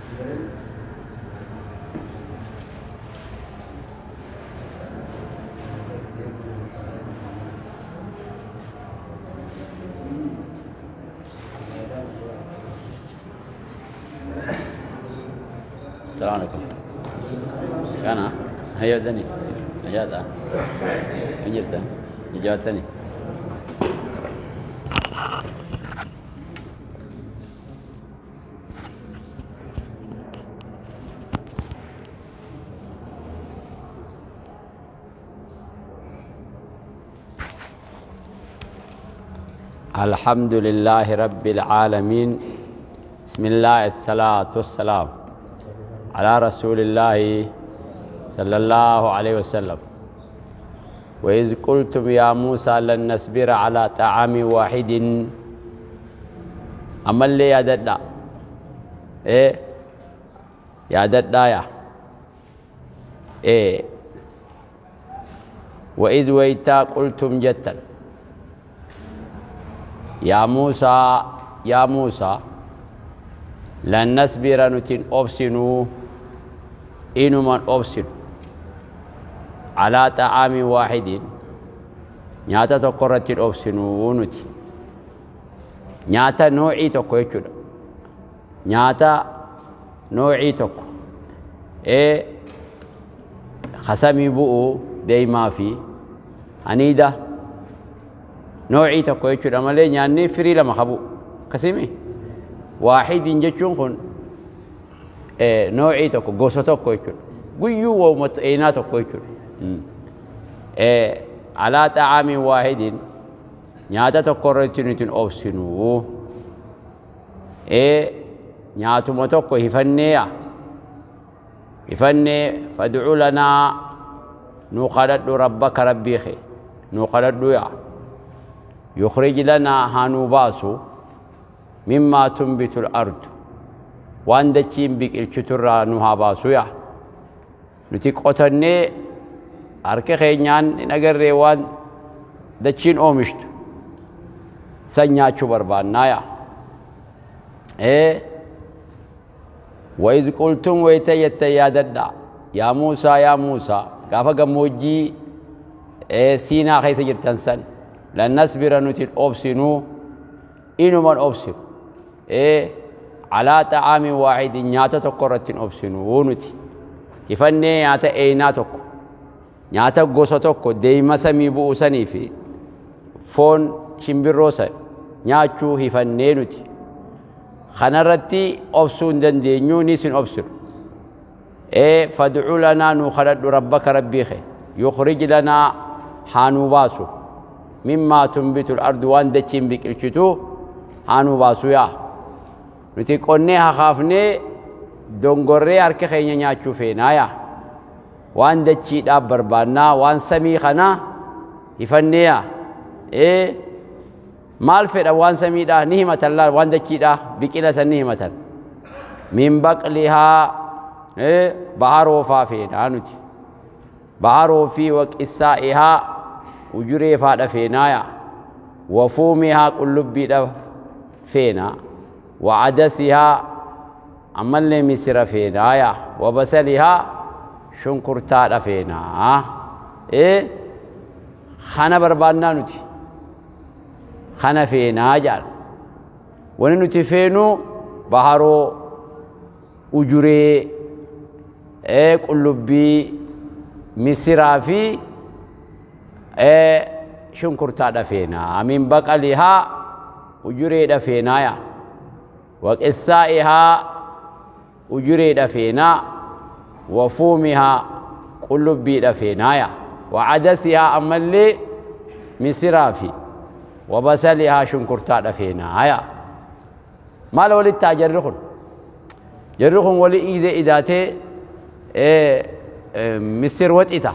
السلام عليكم. كان هيا دني نجاة نجرت نجاتني. الحمد لله رب العالمين. بسم الله الصلاة والسلام على رسول الله صلى الله عليه وسلم. وإذ قلتم يا موسى لن نصبر على طعام واحد. أما اللي يا ددا إيه يا ددا يا إيه. وإذ ويتا قلتم جتا يا موسى يا موسى لن نصبر نتين أبسنو إنما أبسن على طعام واحد. nyaata tokko irratti dhoobsinu nuti nyaata noocii tokko jechuudha. Nyaata noocii tokko kasamii bu'uu deemaa fi haniida noocii tokko jechuudha malee nyaanni firii lama qabu akkasimi waaxidiin jechuun kun noocii tokko gosa tokko jechuudha. Guyyuu wauma eenaa tokko jechuudha. Alaa xa'aamin waahidin nyaata tokko irratti nuti hin obsinu. Nyaatuma tokko hifanneeya hifannee fad'u lanaa nuu kadhadhu rabbaka rabbii kee nuu kadhadhu yaa yukhrij lanaa haa nuu baasu mimmaa tunbitu al-ardu waan dachiin biqilchiturraa nu haa baasu yaa nuti qotannee harka keenyaan hin agarree waan dachiin oomishtu san nyaachuu barbaannaa yaa. وإذ قلتم ويتيت يا ددا يا موسى يا موسى قافا قموجي سينا خيس جرتن سن لن نصبر نتي أوبسنو إنو من أوبسن على طعام واحد نياتا تقرت أوبسنو نتي يفني نياتا إينا تك نياتا غوسا تك ديما سمي بؤسني في فون شمبروسا نياتشو هفني نتي خنرتي أبسون دندينيو نيسن أبسون فادعوا لنا نخرج ربك ربيخ يخرج لنا حانو باسو مما تنبت الأرض وان دچين بك الشتو حانو باسو يا نتي قني خافني دونغوري هرك خينيا نياچو فينا يا وان دچي داب بربانا وان سمي خنا يفنيا maal fedha waan samiidha ni himatan laal waan dachiidha biqila san ni himatan min baqlihaa baharoo faa feenaa nuti baharoo fi waqissaa'ihaa ujuree faadha feenaaya wafuumihaa qullubbiidha feenaa wacadasihaa ammallee misira feenaaya wabasalihaa shunkurtaadha feenaa kana barbaannaa nuti kana feenaa jaal wani nuti feenu baharoo ujuree qullubbii misiraa fi shunkurtaadha feenaa min baqalihaa ujureedha feenaaya waqissaa'ihaa ujureedha feenaa wafuumihaa qullubbiidha feenaaya wacadasihaa ammallee misiraa fi وبسلها شنكرتا دفينا هيا ما لو ولدت جرخن جرخن ولي إذا إذاتي مصر وطئتا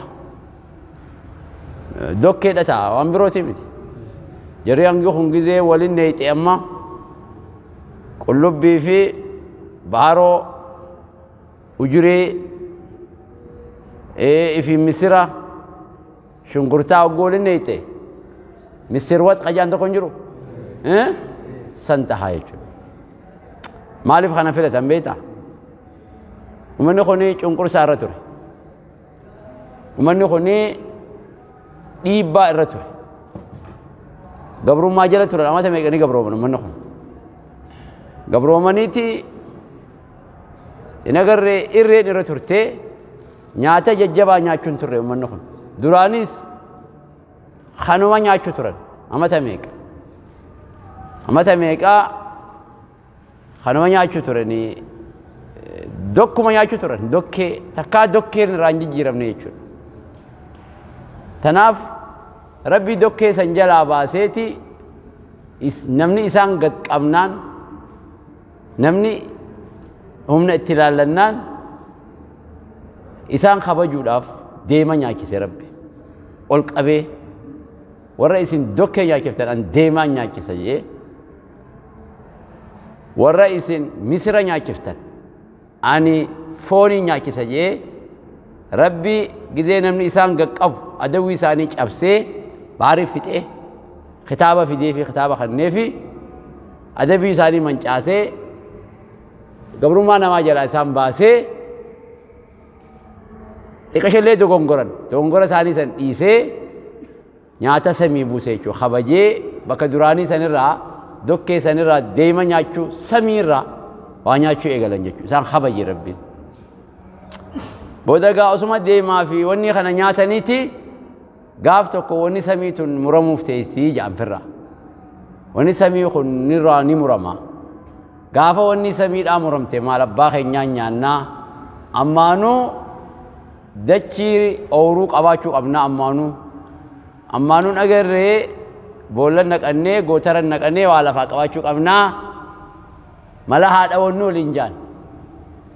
دوكي دتا وانبروتي متي جريان جخن جزي ولي نيت أما قلوبي في بارو وجري في مصر شنكرتا وقول نيتي misir wat qajaan tokko hin jiru san tahaa jechuudha. Maaliif kana filatan beektaa? Ummanni kun cunqursaa irra ture. Ummanni kun dhiibbaa irra ture. Gabrummaa jala turan amata meeqa ni gabrooman ummanni kun. Gabroomaniiti hin agarree irreen irra turtee nyaata jajjabaa nyaachuun turre ummanni kun. Duraanis kanuma nyaachuu turan amata meeqa. Amata meeqaa kanuma nyaachuu turanii dokkuma nyaachuu turan dokkee takkaa dokkeen irraa hin jijjiiramne jechuudha. Tanaaf Rabbi dokkee san jalaa baaseeti namni isaan gad qabnaan namni humna itti ilaallannaan isaan kabajuudhaaf deema nyaachise Rabbi. Ol qabee warra isin dokkee nyaachiftan an deemaan nyaachisa jee warra isin misira nyaachiftan ani foonii nyaachisa jee Rabbi gizee namni isaan gaqqabu adawwii isaanii cabsee baarii fixee kitaaba fidee fi kitaaba kanneefi adawwii isaanii mancaasee gabrummaa namaa jalaa isaan baasee xiqqashallee dogongoran dogongora isaanii san dhiisee nyaata samii buuse jechuudha. Kabajee bakka duraanii sanirraa dokkee sanirraa deema nyaachuu samiirraa waa nyaachuu eegalan jechuudha. Isaan kabaje Rabbiin. Booda gaa osuma deemaa fi wanni kana nyaataniiti gaaf tokko wanni samii tun muramuuf teessii jedhan firraa. Wanni samii kun nirraa ni murama. Gaafa wanni samiidhaa muramte maal abbaa keenyaa nyaannaa ammaanuu dachii ooyruu qabaachuu qabna ammaanuu. Ammaanuun agarree boolla naqannee gootara naqannee waa lafaa qabaachuu qabnaa. Mala haa dhawannu waliin jaan.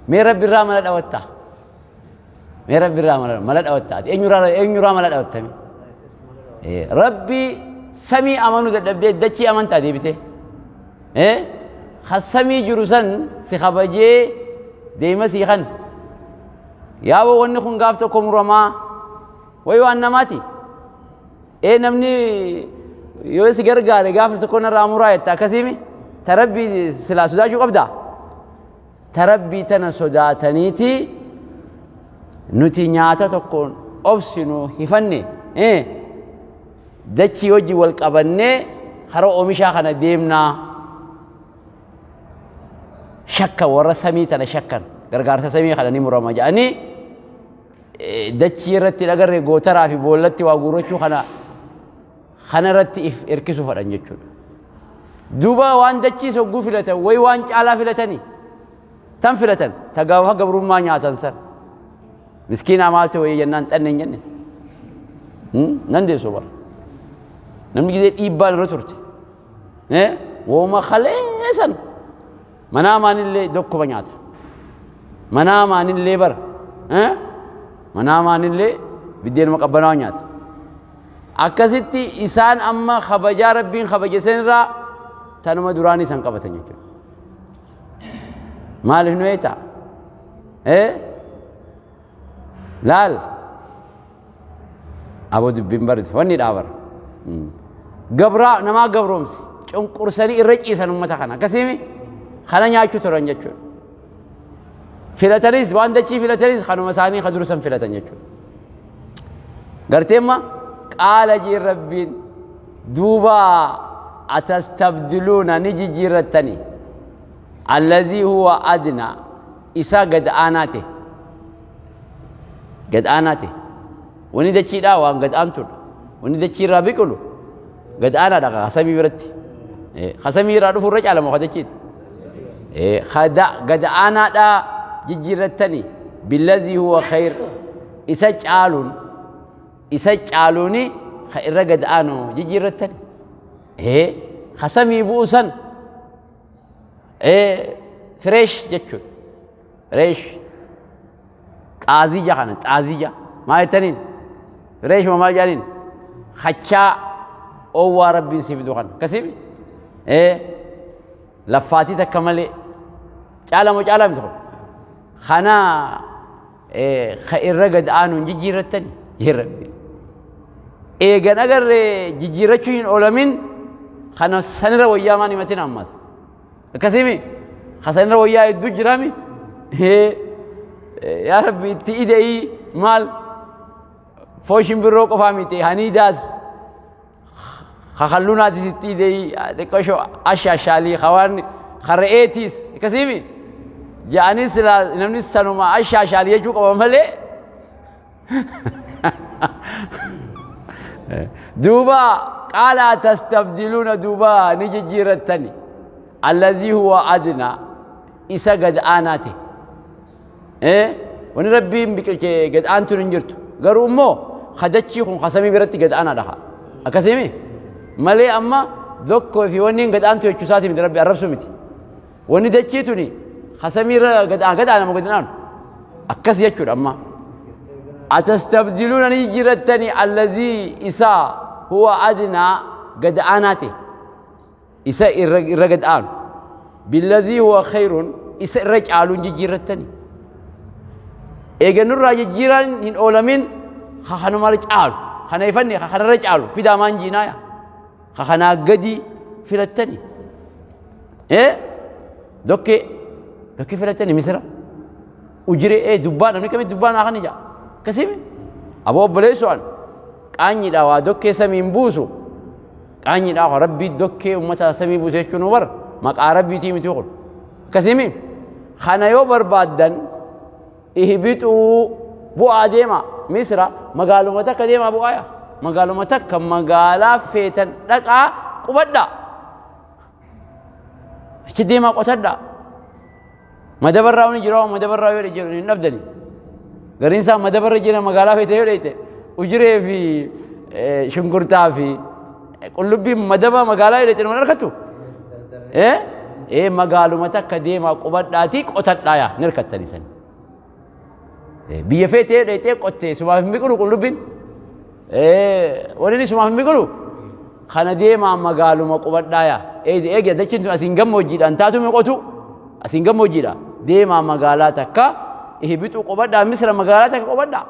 Mee Rabbi irraa mala dhawattaa? Mee Rabbi irraa mala dhawattaa? Ati eenyurraa mala dhawattame? Rabbi samii amanuu dadhabdee dachii amantaa deebitee. Ka samii jiru san si kabajee deema sii kan. Yaaboo wanni kun gaaf tokko muramaa wayi waan namaati. Ee namni yoo si gargaare gaafa tokko narraa muraa jetta akkasiimi ta Rabbii silaa sodaachuu qabdaa. Ta Rabbii tana sodaataniiti nuti nyaata tokkoon obsinu hifanne dachii wajji wal qabannee kara oomishaa kana deemnaa. Shakkan warra samii tana shakkan gargaarsa samii kana ni murama jedhanii dachii irratti dhagarre gootaraa fi boollatti waa guurrachuu kana kana irratti if hirkisuu fadhan jechuudha. Duuba waan dachii sogguu filatan wayi waan caalaa filatanii tan filatan ta gaafa gabrummaa nyaatan san miskiinaa maaltu wayii jennaan xanne hin jenne. Nan deessu bara. Namni gizee dhiibbaan irra turte. Wooma kaleessan manaa maanillee dokkuma nyaata. Manaa maanillee bara. Manaa maanillee biddeenuma qabbanaa nyaata. Akkasitti isaan amma kabajaa Rabbiin kabaje sanirraa tanuma duraanii san qabatan jechuudha. Maaliif nu eetaa? Laal. Aboo dubbiin barate wanni dhaabara. Gabraa namaa gabroomse cunqursanii irra ciisan uummata kana akkasiimi kana nyaachuu turan jechuudha. Filatanis waan dachii filatanis kanuma isaanii ka dursan filatan jechuudha. Garteemma qaala jiin Rabbiin duuba atastabdiluuna ni jijjiirrattani allazii huwa adnaa isa gad aanaa ta'e gad aanaa ta'e wani dachiidhaa waan gad aantuudha wani dachii irraa biqilu gad aanaadha ka samii biratti ka samii irraa dhufu irra caalama ka dachiiti gad aanaadhaa jijjiirrattani billazii huwa khayr isa caaluun isa caaluuni ka irra gad aanu jijjiirrattani ka samii bu'u san fresh jechuudha fresh xaazija kana xaazija maal jettaniin fresh maal jedhaniin kachaa oowwaa Rabbiin si fidu kana akkasii laffaatii takka malee caala moo caalaa miti kun kana ka irra gad aanuun jijjiirrattani jee Rabbiin eegan agarree jijjiirrachuu hin oolamin kana sanirra wayyaa maan himatin ammas akkasimi ka sanirra wayyaa hedduu jirami. Yaa Rabbi itti ida'ii maal foon shimbirroo qofaa miti haniidaas kakalluunaatis itti ida'ii xiqqashoo ashaashaalii hawaan karre'eetiis akkasiimi ja'anii silaa namni sanuma ashaashaalii jechuu qaba malee. Duuba qaala tastabdiluuna duuba ni jijjiirattani allazii huwa adnaa isa gad aanaa ta'e. Wani Rabbiin biqilche gad aantuun hin jirtu. Garuu immoo kadachii kun kasamii biratti gad aanaadha. Akkasiimi malee amma dokkoo fi wanni gad aantu jechuu isaati miti Rabbi arrabsuu miti. Wanni dachii tuni kasamii irra gad aana moo gad aanu akkas jechuudha amma. Atastabdiluuna ni jijjiirattani allazii isaa huwa adnaa gad aanaa ta'e. Isa irra gad aanu billazii huwa khayrun isa irra caaluun jijjiirrattani. Eega nurraa jijjiiraan hin oolamin kanumarra caalu kana ifanne kanarra caalu fidaa maan jiinaaya kanaa gadi filattani. Dokkee dokkee filattani Misira ujiree dubbaa namni kamii dubbaa naa kan ija akkasii aboo obboleessu'an qaanyiidha waa dokkee samiin buusu qaanyiidha Rabbii dokkee uummata samii buuse jechuun nu bara maqaa Rabbiitii miti kun akkasii kana yoo barbaaddan ihbixuu bu'aa deema Misra magaaluma takka deemaa bu'aaya magaaluma takka magaalaa feetan dhaqaa qubadhaa achi deemaa qotadhaa madabarraa wani jira madabarraa yoo jedhu hin dhabdani gariin isaa madabarra jira magaalaa feete yoo dheeyte ujiree fi shunkurtaa fi qullubbii madaba magaalaa yoo dheeyte nama harkattu magaaluma takka deemaa qubadhaatii qotadhaa yaa ni harkattanii sani. Biyya feetee dheeytee qottee sumaaf hin biqilu qullubbiin wani sumaaf hin biqilu kana deemaa magaaluma qubadhaa yaa eegi dachiin tun asiin gammoojjiidhaan taatu mi qotu asiin gammoojjiidha deemaa magaalaa takka ihbixuu qubadhaa Misra magaalaa takka qubadhaa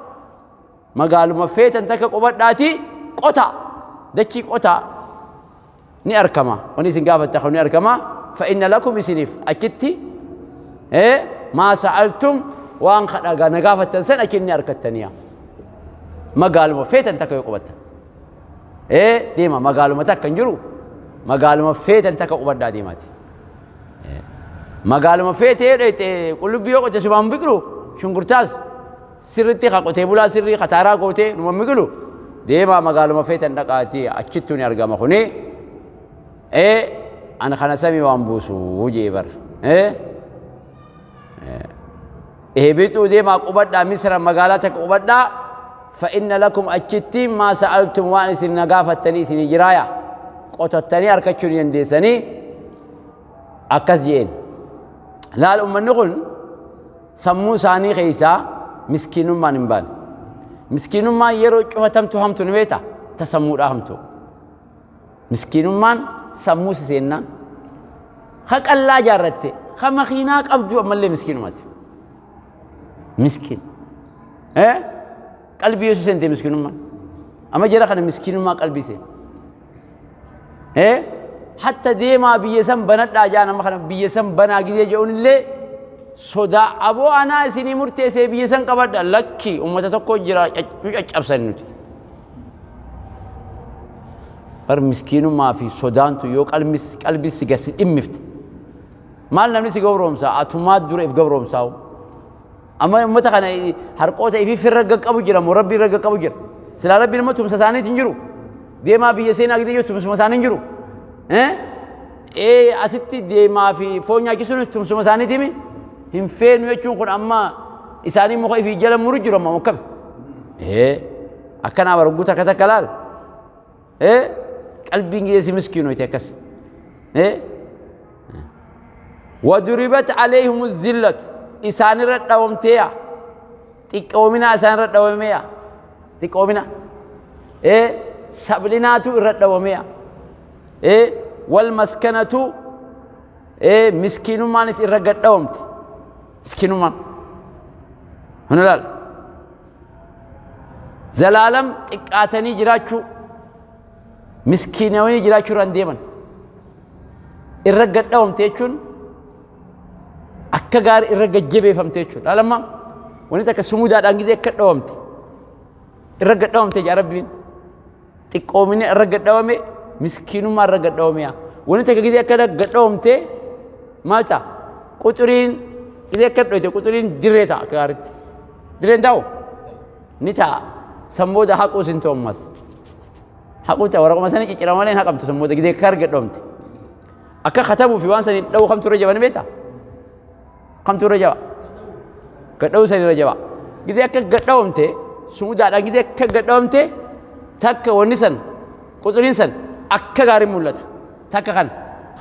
magaaluma feetan takka qubadhaatii qota dachii qota ni arkama wani isin gaafatta ni arkama fa inna lakum isiniif achitti maa sa'altum waan kadhagaa na gaafattan san achi ni arkattaniya magaaluma feetan takka yoo qubattan deema magaaluma takka hin jiru magaaluma feetan takka qubadhaa deemaati magaaluma feetee dheeyte qullubbii yoo qote sumaan biqilu shunkurtaas sirritti ka qotee bulaa sirrii kataaraa gootee numa biqilu deema magaaluma feetan dhaqaatii achittu ni argama kuni ana kana samii waan buusu jee bar ihbixuu deemaa qubadhaa Misra magaalaa takka qubadhaa fa inna lakum achitti maa sa'altum waan isin na gaafattanii isinii jiraaya qotottanii harkachuu ni dandeessanii akkas jeen laal ummanni kun sammuu isaanii keessaa miskiinummaan hin baane miskiinummaan yeroo cufatamtu hamtu ni beekta ta sammuudhaa hamtu miskiinummaan sammuu si seennaan ka qallaa jaarratte ka makiinaa qabdu ammallee miskiinumati miskiin qalbii yoo seente miskiinummaan amma jara kana miskiinummaa qalbii seen hatta deemaa biyya san banadhaa jaan amma kana biyya san banaa gizee jedhuun illee sodaa aboo anaa isinii murteessee biyya san qabadha lakki ummata tokko jira nu caccabsan nuti. Bar miskiinummaa fi sodaantu yoo qalbii si gasi dhimmifte maal namni si gabroomsaa atumaa dura if gabroomsaa amma ummata kana harqoota ifii firra qaqqabu jira moo rabbii irra qaqqabu jira silaa rabbiin immoo tumsa isaaniitiin jiru deemaa biyya seenaa gidee jiru tumsuma isaanii jiru asitti deemaa fi foon nyaachisuun tumsuma isaaniitiimi hin feenu jechuun kun amma isaanii muka ifii jala muru jiru amma mukkame akkanaa barguu takka takka laal qalbiin gideesi miskiinoyti akkas waduribat alayhim zillatu isaanirra dhawamteeya xiqqoomina isaanirra dhawameeya xiqqoomina sablinaatu irra dhawameeya wal maskanatu miskiinummaanis irra gad dhawamte miskiinummaan hun ilaal zalaalam xiqqaatanii jiraachuu miskiinawanii jiraachuu irraan deeman irra gad dhawamte jechuun akka gaarii irra gajjabeeffamte jechuudha. Laalamma Wanni takka sumudaadhaan gizee akka dhawamte irra gadhawamte jaa Rabbiin. Xiqqoomina irra gadhawame, miskiinummaa irra gadhawame. Wanni takka gizee akka gadhawamte maal ta'a? Quxuriin gizee akka dhoyte quxuriin dirree ta'a akka gaariitti. Dirreen ta'u ni ta'a. San booda haquus hin ta'u ammas. Haquu ta'a, waraquma sanii ciccira malee hin haqamtu san booda gizee akka gadhawamte. Akka katabuu fi waan sanii dha'uu kamtu irra jaba ni beektaa? Kamtu irra jaba? Gadha'uu sanii irra jaba. Gizee akka gadhawamte sumudaadhaan gizee akka gadhawamte takka wanni san quxuriin san akka gaariin mul'ata. Takka kan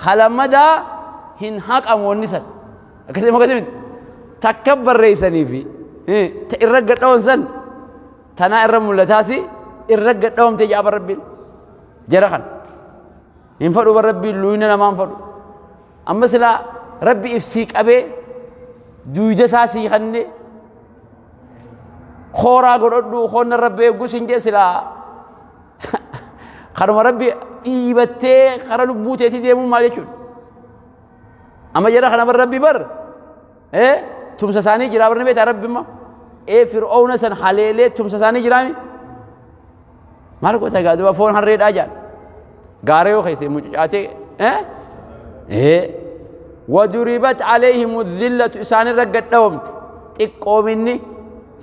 halamadaa hin haqamu wanni san. Akkasii akkasii miti. Takka barreessanii fi irra gadhawan san tanaa irra mul'ataasi irra gadhawamte ja'a Rabbiin. Jara kan hin fadhu bar Rabbiin luyna namaan fadhu. Amma silaa Rabbi ibsii qabee duuyda isaa sii kanne kooraa godhadhu koonna Rabbi eeggus hin jee silaa kanuma Rabbi dhiibattee kara lubbuu teetii deemuun maal jechuudha. Amma jara kana bar Rabbi bar tumsa isaanii jira barni beektaa Rabbi immoo Fir'oona san haleelee tumsa isaanii jiraami. Maal goota gaa duba foon harreedhaa jaan. Gaara yoo keessa mucucaatee waduribat alayhim dhillatu isaan irra gadhawamte xiqqoominni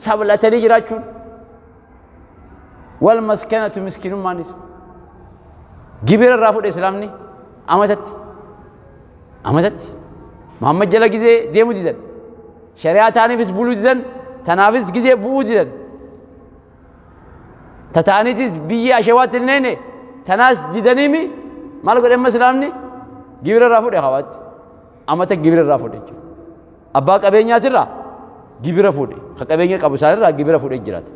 sablatanii jiraachuun wal maskanatu miskinummaanis gibira irraa fudhe islaamni amatatti amatatti Muhammad jala gizee deemu didan, shari'aa ta'aniifis buluu didan, tanaafis gizee bu'uu didan, tata'aniitis biyya ashawaatti hin neene tanaas didaniimi maal godhe amma islaamni gibira irraa fudhe hawaatti amata gibira irraa fudhe jechuudha. Abbaa qabeenyaatirraa gibira fuudhe, ka qabeenya qabu isaanirraa gibira fuudhee jiraata.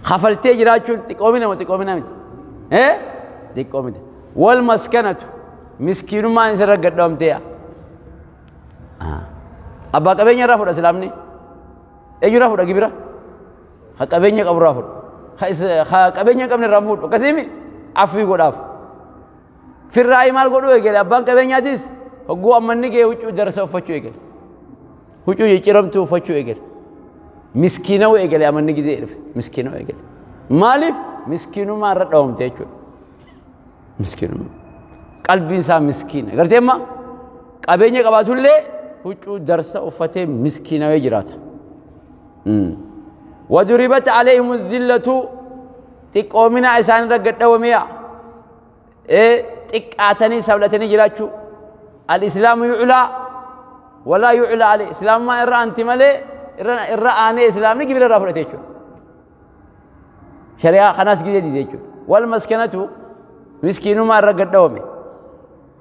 Kafaltee jiraachuun xiqqoomina moo xiqqoomina miti? Xiqqoomina. Wal maskanatu miskiinummaan isarra gadhoomtee. Abbaa qabeenya irraa fudha islaamni. Eenyurraa fudha gibira? Ka qabeenya qaburraa fudha. Ka qabeenya hin qabne irraa hin fuudhu. Akkasiimi affii godhaaf. Firraa'ii maal godhuu eegale abbaan qabeenyaatis hogguu ammanni ga'e huccuu darasa uffachuu eegale. Huccuu cicciramtuu uffachuu eegale. Miskiina'uu eegale amanni gizee dhufe. Miskiina'uu eegale. Maaliif miskiinummaa irra dhawamte jechuudha. Miskiinummaa. Qalbiin isaa miskiina. Gartee amma qabeenya qabaatullee huccuu darsa uffatee miskiinawee jiraata. Waduribat alayhim zillatu xiqqoomina isaan irra gadhawameya. Xiqqaatanii sablatanii jiraachuu. Al-islaamu yuclaa walaa yuclaa alayhi. Islaamummaa irra anti malee irra aanee islaamni gibira irraa fudhate jechuudha. Shari'aa kanaas gidee dide jechuudha. Wal maskanatu miskiinummaa irra gadhawame.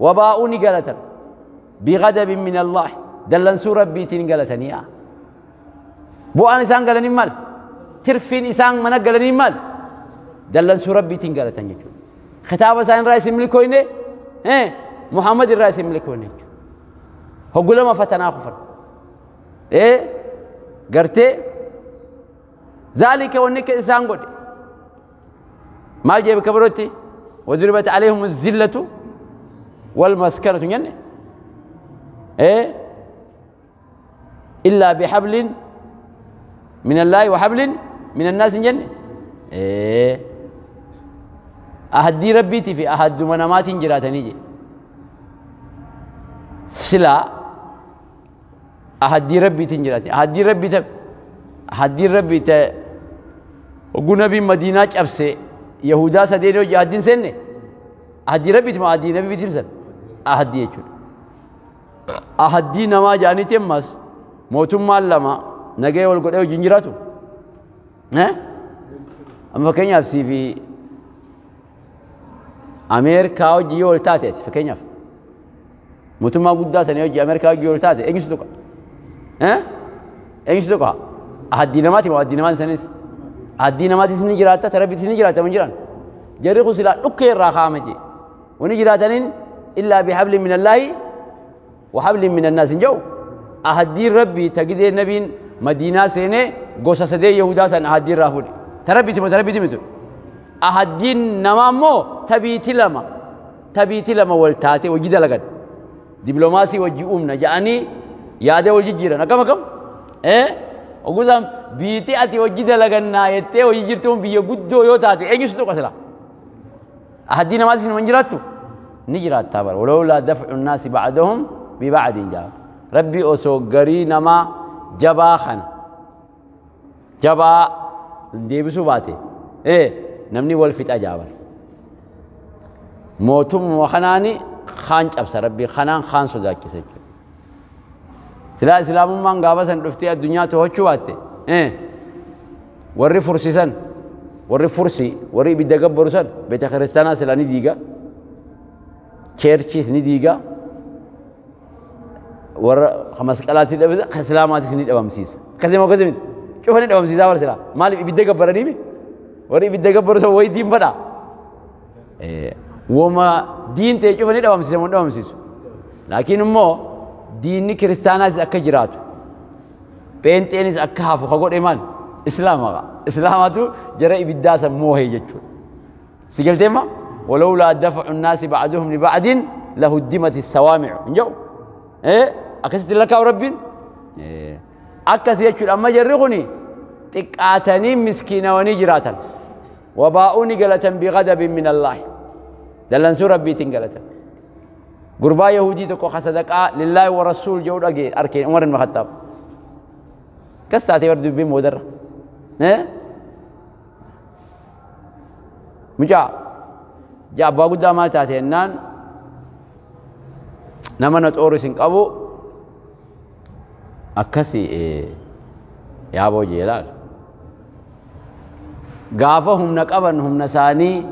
Wabaa'uu ni galatan. Bighadabin min Allah. Dallansuu Rabbiitiin galatanii. Bu'aan isaan galanii maal? Tirfiin isaan mana galanii maal? Dallansuu Rabbiitiin galatan jechuudha. Kitaaba isaan irraa isin milkooyne, Muhammad irraa isin milkooyne jechuudha. Hoggulama fatanaa kufan. Gartee zaalika wanni akka isaan godhe maal jee bakka birootti waduribat alayhim zillatu wal maskanatu jenne illaa bihablin min allaahi wa hablin min annaas hin jenne. Ahaddii Rabbiitii fi ahadduma namaatiin jiraatanii je silaa ahaddii Rabbiitiin jiraatanii ahaddii Rabbii ta ahaddii Rabbii ta hogguu nabiin Madiinaa cabse Yahudaa sadeen hojii ahaddiin seenne ahaddii Rabbiiti moo ahaddii nabiitiin san ahaddii jechuudha. Ahaddii namaa jedhaniiti ammas mootummaan lama nagaya wal godhee wajjin jiraatu. Amma fakkeenyaaf sii fi Ameerikaa hojii yoo wal taate ati fakkeenyaaf mootummaa guddaa sanii hojii Ameerikaa hojii yoo wal taate eenyu si tuqa? Eenyu si tuqa? Ahaddii namaati moo ahaddii namaan sanis? Ahaddii namaatis ni jiraatta, tarabbiitis ni jiraatta mun jiran. Jarri kun silaa dhukkee irraa kaa'ama jee. Wani jiraataniin illaa bihablin min Allaahi wa hablin min annaas hin jedhu. Ahaddiin Rabbii ta gizee nabiin Madiinaa seenee gosa sadee Yahudaa san ahaddii irraa fuudhe. Ta Rabbiiti moo ta Rabbiiti miti? Ahaddiin namaa immoo tabiiti lama wal taatee hojii dalagan. Diploomaasii wajji uumna jedhanii yaada wal jijjiiran. Akkam akkam? Ogusaan biitii ati hojii dalagannaa jettee hojii jirtuun biyya guddoo yoo taate eenyu si tuqa sila? Ahaddii namaas hin jiraattu? Ni jiraattaa bara. Walawlaa dafcu nnaasi ba'dahum biba'din jaa. Rabbi osoo garii namaa jabaa kana jabaa deebisuu baate namni wal fixa jaa bara. Mootummaa kanaani kaan cabsa Rabbi kanaan kaan sodaachisa jechuudha. Silaa Islaamummaan gaafa san dhuftee addunyaa to'achuu baatte warri fursisan, warri fursi, warri ibidda gabbaru san beeta kiristaanaa silaa ni diiga, cheerchiis ni diiga, warra masqalaas ni dhabamsiisa, kan islaamaatis ni dhabamsiisa. Akkasii moo akkasii miti? Cufa ni dhabamsiisaa bara silaa. Maaliif ibidda gabbaranii mi? Warri ibidda gabbaru san wayi diin fadhaa? Woma diin ta'e cufa ni dhabamsiisa moo hin dhabamsiisu? Laakiin immoo diinni kiristaanaas akka jiraatu, pheenxeenis akka hafu ka godhe maal? Islaama. Islaamatu jara ibiddaa san moohee jechuudha. Si galteemma? Walawlaa dafa'u nnaasi ba'aduhum li ba'adin lahuddimati sawaami'u. Hin jedhu? Akkasitti lakkaa'u Rabbiin? Akkas jechuudha. Amma jarri kuni xiqqaatanii miskiinawanii jiraatan. Wabaa'uu ni galatan bighadabin min Allaahi. Dallansuu Rabbiitiin galatan. Gurbaa Yahudii tokko ka sadaqaa lillaahi wa rasuul jedhu dhagee arkeen Umar ibn Khattaab. Akkas taatee bar dubbiin boodarra. Mucaa jaa abbaa guddaa maal taate jennaan nama na xooru isin qabu akkasi yaaboo jee laal. Gaafa humna qaban humna isaanii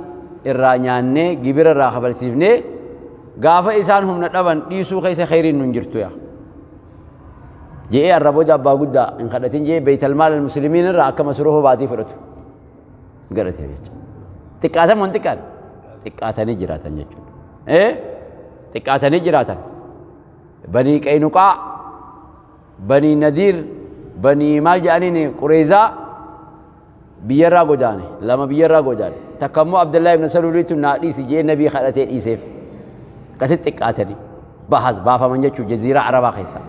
irraa nyaannee gibira irraa kafalsiifnee, gaafa isaan humna dhaban dhiisuu keessa kheyriin nun jirtu yaa. Je'ee arra booda abbaa guddaa hin kadhatin je'ee beeytal maal muslimiin irraa akka masruufa baatii fudhatu godhatee jecha. Xiqqaatan moo hin xiqqaan? Xiqqaatanii jiraatan jechuudha. Xiqqaatanii jiraatan. Banii Qaynuqaa, Banii Nadiir, Banii maal jedhaniin Qureezaa biyyarraa godaane. Lama biyyarraa godaane. Takka immoo Abdallaa ibn Saluuliitu naa dhiisi jedhee nabii kadhatee dhiiseef. Akkasitti xiqqaatanii bahas baafaman jechuun jaziiraa Arabaa keessaa.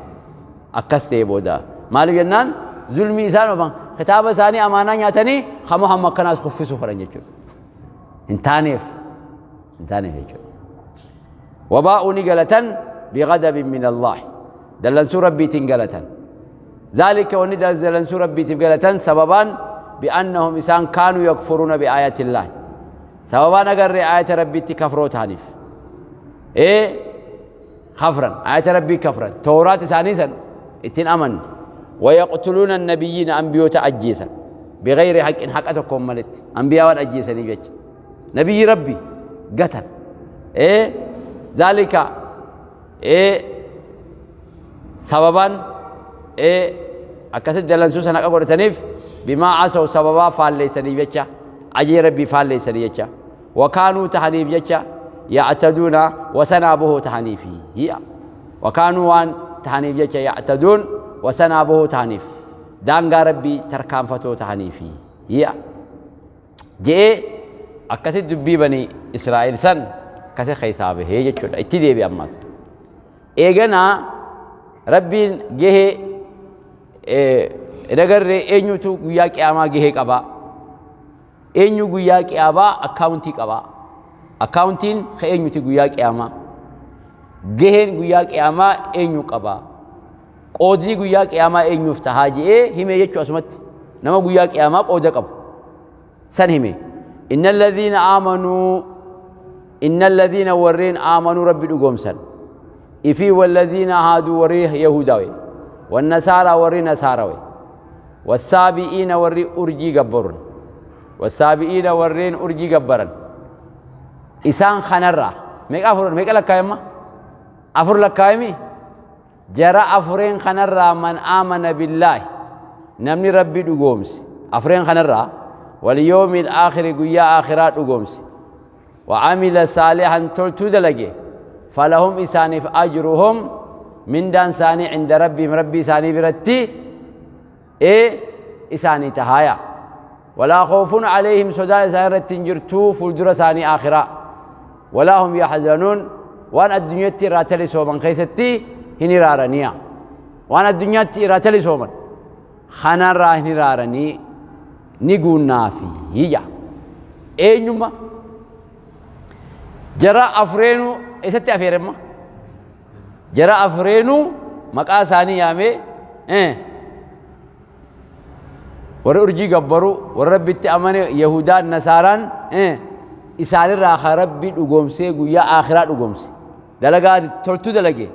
Akkas ta'e booda. Maaliif jennaan zulmii isaan oofan kitaaba isaanii amaanaa nyaatanii kan Muhammad kanaas kuffisuu fedhan jechuudha. Hin taaneef. Hin taaneef jechuudha. Wabaa'uu ni galatan bighadabin min Allaah. Dallansuu Rabbiitiin galatan. Zaalika wanni dallansuu Rabbiitiif galatan sababaan bi'annahum isaan kaanuu yakfuruuna bi'aayatillaah. Sababaan agarree aayata Rabbiitti kafroo ta'aniif. Ee kafran aayata Rabbii kafran tooraat isaanii san ittiin amanne. Wayaqtuluuna nabiyyiina anbiyoota ajjeesan. Bighayri haqqin haqa tokkoon maletti anbiyaa waan ajjeesaniif jecha. Nabiyyi Rabbi gatan. Ee zaalika ee sababaan ee akkasitti dalansuu sana akka godhataniif bimaa asaw sababaa faalleessaniif jecha ajee Rabbii faalleessanii jecha wakaanuu tahaniif jecha ya'taduuna wasanaa bohoo tahaniifi hi'a wakaanuu waan tahaniif jecha ya'taduun wasanaa bohoo tahaniif daangaa Rabbii tarkaanfatoo tahaniifi hi'a. Je'ee akkasitti dubbii bani Israa'el san akkasi keessaa bahee jechuudha. Itti deebi'e ammas. Eeganaa Rabbiin gahee hin agarree eenyutu guyyaa qiyaamaa gahee qabaa? Eenyu guyyaa qiyaamaa akkaawuntii qabaa? Akkaawuntiin ka eenyuti guyyaa qiyaamaa? Gaheen guyyaa qiyaamaa eenyu qabaa? Qoodni guyyaa qiyaamaa eenyuuf tahaa je'ee hime jechuu asumatti. Nama guyyaa qiyaamaa qooda qabu. San hime. Inna alladhiina aamanuu, inna alladhiina warreen aamanuu Rabbi dhugoomsan. Ifii walladhiina haaduu warri Yahudawe. Wannasaaraa warri Nasaarawe. Wassaabi'iina warri urjii gabbarun. Wassaabi'iina warreen urjii gabbaran. Isaan kanarraa meeqa afur meeqa lakkaa'e amma? Afur lakkaa'emi? Jara afureen kanarraa man aamana billaahi namni Rabbi dhugoomse afureen kanarraa wal yawmil aakhiri guyyaa aakhiraa dhugoomse wa amila saalihan toltuu dalage falahum isaaniif ajruhum mindaan isaanii inda rabbihim Rabbii isaanii biratti ee isaanii tahaaya walaa khawfun alayhim sodaan isaan irratti hin jirtuu fuuldura isaanii aakhiraa walaa hum yaxzanuun waan addunyatti irraa talisooman keessatti hin hiraaraniya waan addunyaatti irraa talisooman. Kanarraa hin hiraaranii ni guunnaafi ija. Eenyummaa jara afreenuu eessatti afeeremma? Jara afreenuu maqaa isaanii yaamee warra urjii gabbaruu, warra Rabbitti amane, Yahudaan, Nasaaraan, isaanirraa kan Rabbi dhugoomsee guyyaa akhiraa dhugoomse. Dalagaa toltuu dalage.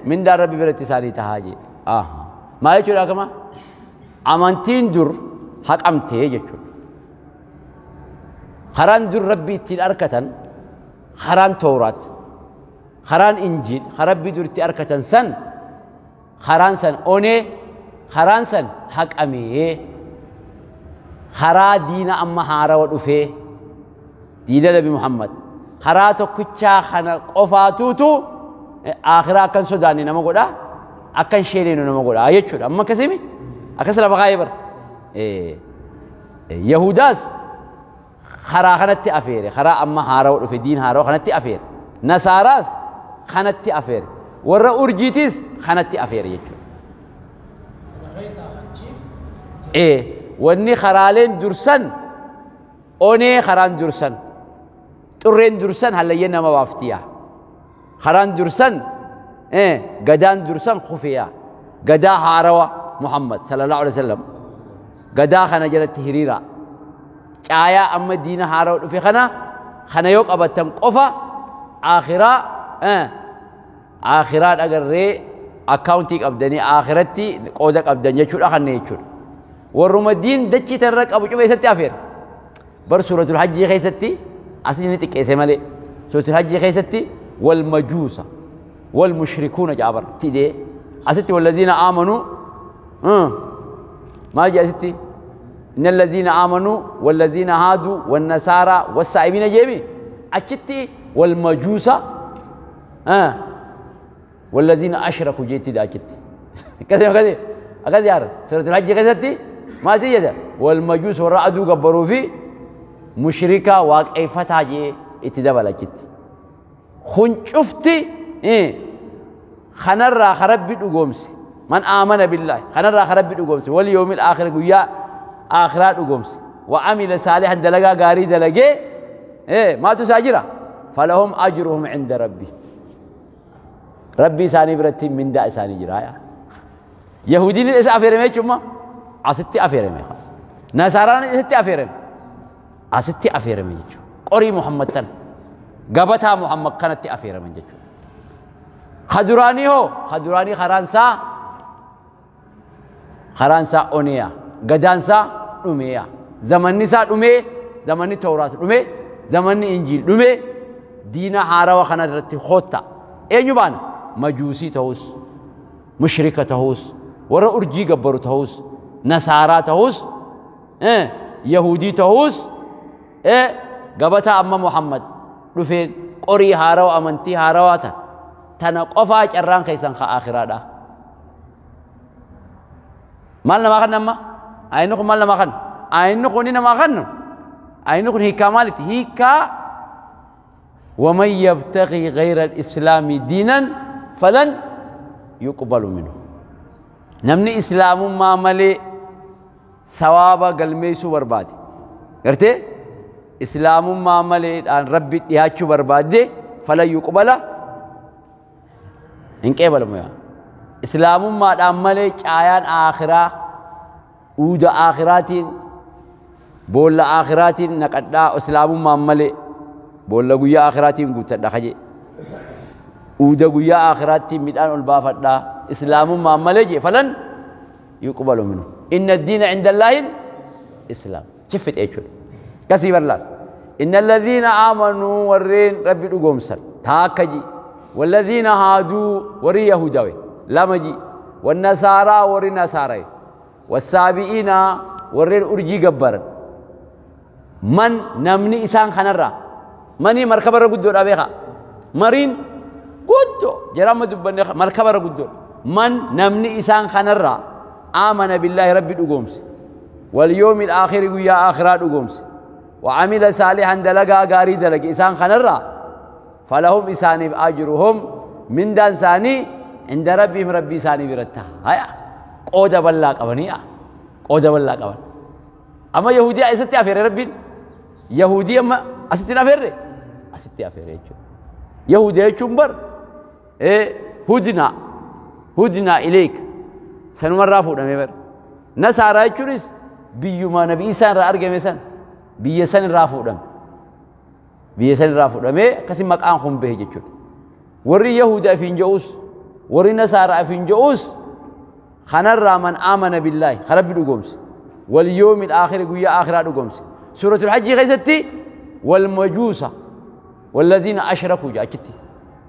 Mindaan Rabbi biratti isaanii tahaa jee. Maal jechuudha akkama? Amantiin dur haqamtee jechuudha. Karaan dur Rabbi ittiin arkatan karaan Tooraat, karaan Injiil, kan Rabbi dur itti arkatan san, karaan san onee, karaan san haqamee, karaa diina amma haarawa dhufee, diina Nabi Muhammad, karaa tokkichaa kana qofaatuutu akhiraa akkan sodaanne nama godha, akkan sheeleenu nama godha jechuudha. Amma akkasimi? Akkas lafa kaayee bara. Yahudaas karaa kanatti afeere, karaa amma haarawa dhufe, diin haarawa kanatti afeere. Nasaaraas kanatti afeere. Warra urjiitis kanatti afeere jechuudha. Wanni karaaleen dursan onee, karaan dursan xurreen dursan hallayyeen nama baaftiya. Karaan dursan gadaan dursan kufiya. Gadaa haarawa Muhammad sallallahu alaihi wasallam gadaa kana jalatti hiriira. Caayaa amma diina haarawa dhufe kana yoo qabattan qofa akhiraa akhiraa dhagarree akkaawuntii qabdanii akhiratti qooda qabdan jechuudha kanneen jechuudha. Warruma diin dachii tanarra qabu cufa eessatti afeera? Bar suuratul hajjii keessatti asin inni xiqqeesse malee suuratul hajjii keessatti wal majuusa wal mushrikuuna jedha bar tidee asitti walladhiina aamanuu maal jedha asitti? Inna alladhiina aamanuu walladhiina haaduu wannasaaraa wassaa'ibiina jeemi achitti wal majuusa walladhiina ashraku jeetti achitti. Akkasii akkasii akkas yaara suuratul hajjii keessatti maalti jedha? Wal majuus warra aduu gabbaruu fi mushrika waaqeffataa jee itti dabala achitti. Kun cufti kanarraa ka Rabbi dhugoomse, man aamana billaahi, kanarraa ka Rabbi dhugoomse, wal yoomil aakhira, guyyaa aakhiraa dhugoomse, wa amila saalihan, dalagaa gaarii dalagee, maaltu isaa jira? Falahum ajruhum inda rabbi, Rabbi isaanii biratti mindaa isaanii jira. Yahudiin isa afeerame jechuun asitti afeerame, Nasaaraan isatti afeerame, asitti afeerame jechuudha. Qorii Muhammad tan gabataa Muhammad kanatti afeeraman jechuudha. Kaduraanii hoo? Kaduraanii karaan isaa oneeya, gadaan isaa dhumeeya, zamanni isaa dhumee, zamanni Tooraat dhumee, zamanni Injiil dhumee, diina haarawa kana irratti kootta. Eenyu baana? Majuusii ta'us, mushrika ta'us, warra urjii gabbaru ta'us, nasaaraa ta'us, Yahudii ta'us, gabataa amma Muhammad dhufeen qorii haarawa amantii haarawaa tan tana qofaa carraan keessan ka akhiraadha. Maal namaa kan amma? Ayinni kun maal namaa kan? Ayinni kun namaa kan? Ayinni kun hiikkaa maaliti? Hiikkaa ومن يبتغي غير الإسلام دينا فلن يقبل منه. نمني إسلام ما ملي ثواب قلميسو بربادي. قرتي؟ إسلام ما ملي أن ربي يهاتشو بربادي فلن يقبل. إن قبل ما إسلام ما ملي آيان آخرة أود آخراتين بول آخراتين نقدا إسلام ما ملي بول غيا آخراتين قلت دخجي أود غيا آخراتين ميدان البافدا إسلام ما ملي فلن يقبل منه. إن الدين عند الله إسلام. شفت إيش كسي برلال إن الذين آمنوا ورين ربي لقومسل تاكجي والذين هادوا وري يهوداوي لمجي والنصارى وري نصارى والسابئين ورين أرجي جبر من نمني إنسان خنرة مني مركبة رجدور أبيها مرين قدو جرام دبني مركبة رجدور من نمني إنسان خنرة آمن بالله ربي لقومس واليوم الآخر ويا آخرات لقومس وعمل صالحا دلقا غاري دلق إنسان خنرة فلهم إساني أجرهم من دان ساني عند ربهم ربي ساني برتها. هيا Qooda bal'aa qabanii qooda bal'aa qaban. Amma Yahudii eessatti afeere Rabbiin? Yahudii amma asitti hin afeerre? Asitti afeere jechuudha. Yahudii jechuun bar hudnaa hudnaa ileek sanumarraa fuudhamee bar. Nasaaraa jechuunis biyyuma Nabi Isaan irraa argame san biyya san irraa fuudhame. Biyya san irraa fuudhamee akkasi maqaan kun bahe jechuudha. Warri Yahudaa ifiin je'us warri Nasaaraa ifiin je'us kanarraa man aamana billaahi ka Rabbi dhugoomse wal yoomil aakhiri guyyaa aakhiraa dhugoomse. Suuratul Hajjii keessatti wal majuusa walladhiina ashrakuu jedha achitti.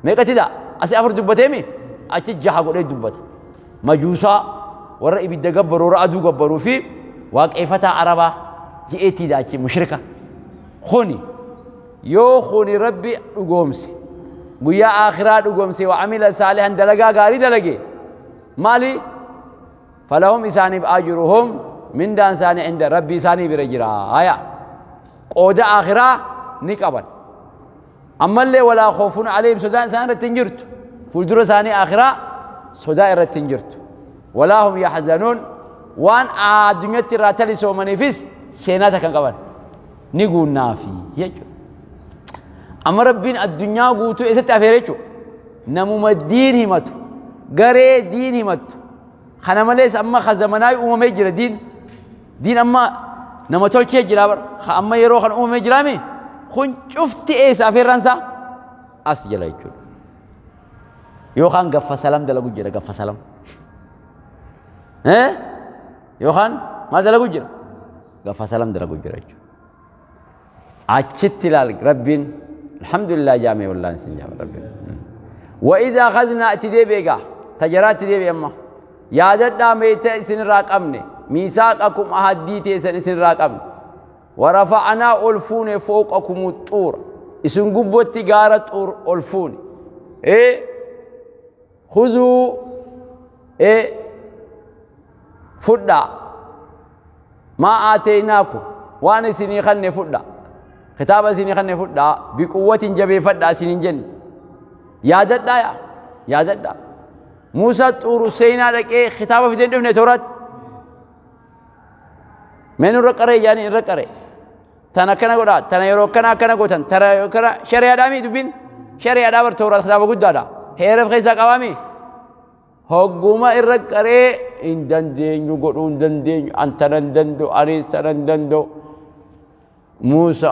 Meeqatti ta'a? Asii afur dubbateemi achi jaha godhee dubbata. Majuusaa warra ibidda gabbaru warra aduu gabbaruu fi waaqeeffataa Arabaa je'eetii dha achi mushrika. Kuni yoo kuni Rabbi dhugoomse guyyaa aakhiraa dhugoomse wa amila saalihan dalagaa gaarii dalage maali? Falahum isaaniif ajruhum mindaan isaanii inda Rabbi isaanii bira jira. Haya qooda aakhiraa ni qaban. Ammallee walaa khoofun alayhim sodaan isaan irratti hin jirtu. Fuuldura isaanii aakhiraa sodaa irratti hin jirtu. Walaa hum yahzanuun waan addunyatti irraa talisoomaniifis seenaa takka hin qaban. Ni guunnaafi jechuudha. Amma Rabbiin addunyaa guutuu eessatti afeere jechuudha. Namuma diin himatu garee diin himattu. Kana malees amma ka zamanaa uumamee jira diin. Diin amma nama tolchee jira bar. Ka amma yeroo kan uumamee jiraami kun cufti eessa afeerraan isaa as jala jechuudha. Yookaan gaffa salam dalagu jira gaffa salam. Yookaan maal dalagu jira? Gaffa salam dalagu jira jechuudha. Achitti ilaal Rabbiin alhamdulillah jaamee wallaan sin jaame Rabbiin. Wa idhaa akhadnaa itti deebi'e egaa tajaraa itti deebi'e amma yaadadhaa meeyta isinirraa qabne miisaaqakum ahaddii teessan isinirraa qabne warafa'anaa ol fuune fooqakumu xuura isin gubbotti gaara xuur ol fuune khuzuu fudhaa maa aateynaakum waan isinii kanne fudha kitaaba isinii kanne fudha biquwwatin jabeeffadhaa isiniin jenne yaadadhaa yaa yaadadhaa Muusaa xuuru seenaa dhaqee kitaaba fidee hin dhufne tooraatti mee nurra qaree jaanii irra qaree tana akkana godhaa tana yeroo akkana akkana gootan tana akkana shari'aadhaa mii dubbiin shari'aadhaa bar tooraat kitaaba guddaadha heera of keessaa qabaa mii hogguma irra qaree hin dandeenyu godhuu hin dandeenyu an tana hin danda'u anis tana hin danda'u Muusa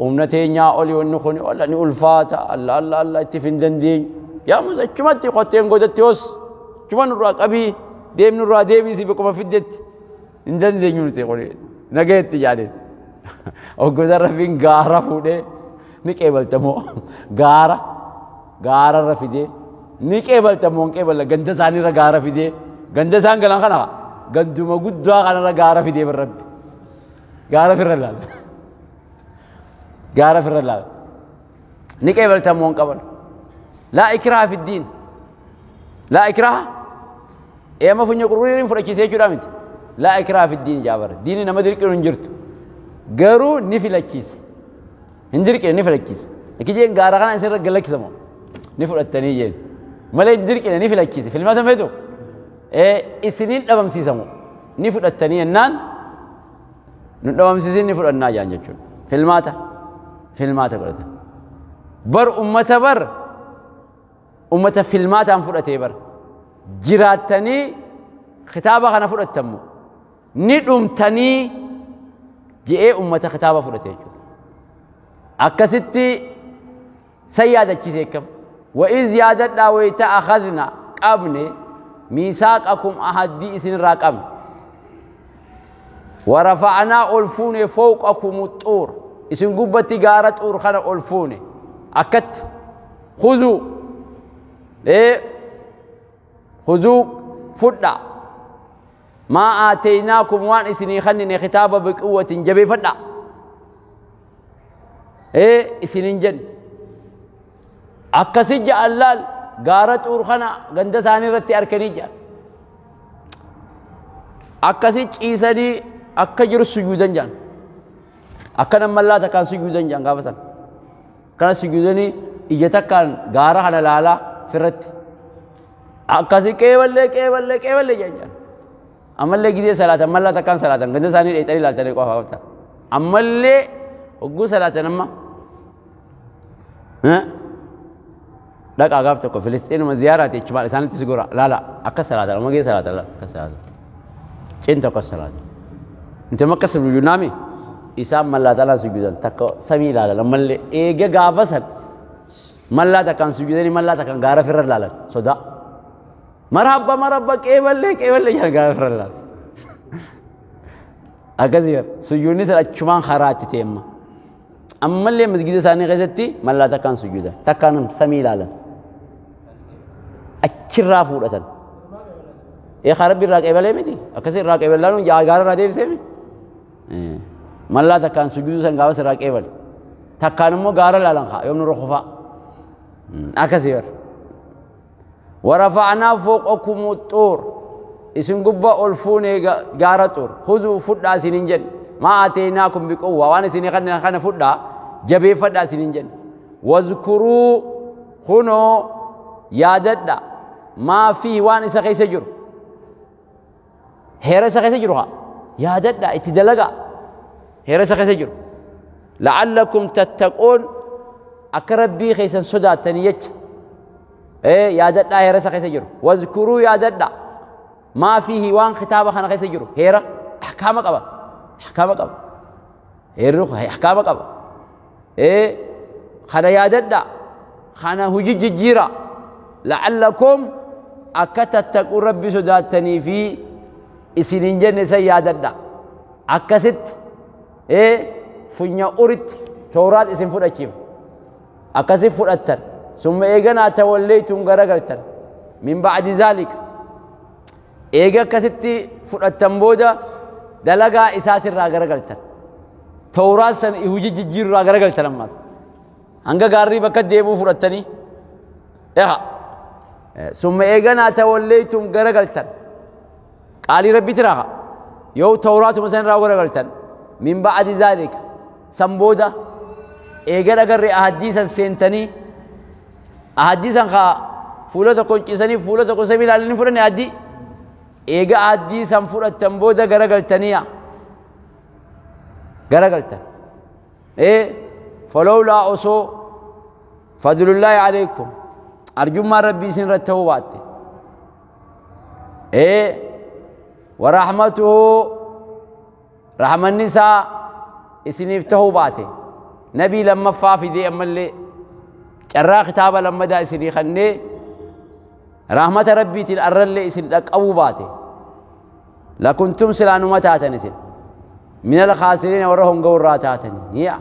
humna teenyaa oli wanni kun walla ni ulfaata alla alla alla itti hin dandeenyu yaa Muusa achumatti qotteen godatti hoos achuma nurraa qabii deem nurraa deebiisi bakkuma fiddetti hin dandeenyu nuti kun nagayetti jaadeen hoggosa Rabbiin gaara fuudhee ni qeebaltamoo gaara gaararra fidee ni qeebaltamoo hin qeeballa ganda isaaniirra gaara fidee ganda isaan galan kana ganduma guddaa kanarra gaara fidee Rabbi gaara firra laala gaara firra laala ni qeebaltamoo hin qaban laa ikraha fi diin laa ikraha eema funya qurquriin fudhachiisee jechuudha miti laa ikraha fi diin jaabara diini nama dirqiin hin jirtu garuu ni filachiise hin dirqine ni filachiise akki jeen gaara kana isin irra galakisamoo ni fudhattanii jeen malee hin dirqine ni filachiise filmata feetu isiniin dhabamsiisamoo ni fudhattanii jennaan nu dhabamsiisin ni fudhannaa jaan jechuudha. Filmaata filmaata godhatan. Bar ummata bar ummata filmaataan fudhatee bar jiraattanii kitaaba kana fudhattammu ni dhumtanii je'ee ummata kitaaba fudhate jechuudha. Akkasitti san yaadachiise akkam wa'iz yaadadhaa wayita akhadna qabne miisaaqakum ahaddii isinirraa qabne warafa'anaa ol fuune fowqakum xuur isin gubbatti gaara xuur kana ol fuune akkatti khuzuu khuzuu fudha maa aateynaakum waan isinii kennine kitaaba biquwwatin jabeeffadha isinin jenne akkasi ja'an laal gaara xuur kana ganda isaanii irratti arkanii ja'an akkasi ciisanii akka jiru sujuudan ja'an akka nammallaa takkaan sujuudan ja'an gaafa san kana sujuudanii ija takkaan gaara kana laalaa firratti akkasi qeeballee qeeballee qeeballee ja'an ja'an. Ammallee gidee salaatan mallaa takkaan salaatan ganda isaanii dheexanii ilaaltanii qofa qabta. Ammallee hogguu salaatan amma dhaqaa gaaf tokko Filistiinuma ziyaaraati jechuudha isaanitti si gora laala akka salaatan amma gee salaatan laala akka salaatan cin tokko salaatan. Nuti amma akka sujuudnaami isaan mallaa talaan sujuudan takka samii ilaalan ammallee eega gaafa san mallaa takkaan sujuudanii mallaa takkaan gaara firra ilaalan sodaa. Marabba marabba qeeballee qeeballee jedhan gaara firra ilaalan. Akkasii sujuudni san achumaan karaatti teemma. Ammallee masgida isaanii keessatti mallaa takkaan sujuudan takkaan samii ilaalan. Achirraa fuudhatan. Ee rabbi irraa qeebalee miti akkasii irraa qeeballaan gaara irraa deebisee mi? Mallaa takkaan sujuuduu san gaafas irraa qeebale. Takkaan immoo gaara ilaalan kaa yoom nurra kufaa. Akkasii bara. ورفعنا فوقكم الطور isin gubbaa ol fuune gaara Xuur خذوا fudhaa isinin jenne ما آتيناكم بقوة waan isinii kana fudhaa jabeeffadhaa isinin jenne واذكروا kunoo yaadadha ما فيه waan isa keessa jiru heera isa keessa jiru haa yaadadha itti dalagaa heera isa keessa jiru لعلكم تتقون akka rabbii keessan sodaattanii jecha yaadadhaa heera isa keessa jiru واذكروا yaadadha ما فيه waan kitaaba kana keessa jiru heera ahkaama qaba ahkaama qaba heerri ahkaama qaba kana yaadadha kana hujii jijjiira لعلكم akka تتقون rabbi sodaattanii fi isinin jenne san yaadadha akkasitti funya uritti tooraat isin fudhachiif akkasi fudhattan ثم eeganaa توليتم garagaltan من بعد ذلك eega akkasitti fudhattan booda dalagaa isaatirraa garagaltan tooraat san hujii jijjiirraa garagaltan ammaas hanga gaarrii bakka deebuu fudhattanii eha ثم eeganaa توليتم garagaltan qaalii rabbitti raaha yoo tawraatuma san irraa garagaltan من بعد ذلك san booda eega dhagarre ahaddii san seentanii ahaddii san kaa fuula tokko ciisanii fuula tokko samii ilaalanii fudhanne ahaddii eega ahaddii san fudhattan booda garagaltaniya garagaltan فلولا osoo فضل الله عليكم arjummaan rabbii isin irratti ta'uu baatte ورحمته rahmanni isaa isiniif ta'uu baate nabii lammaffaa fidee ammallee carraa kitaaba lammadaa isinii kennee rahmata rabbiitiin arrallee isin dhaqqabuu baate لكنتم silaanuma taatan isin من الخاسرين warra hongawurraa taatanii yaa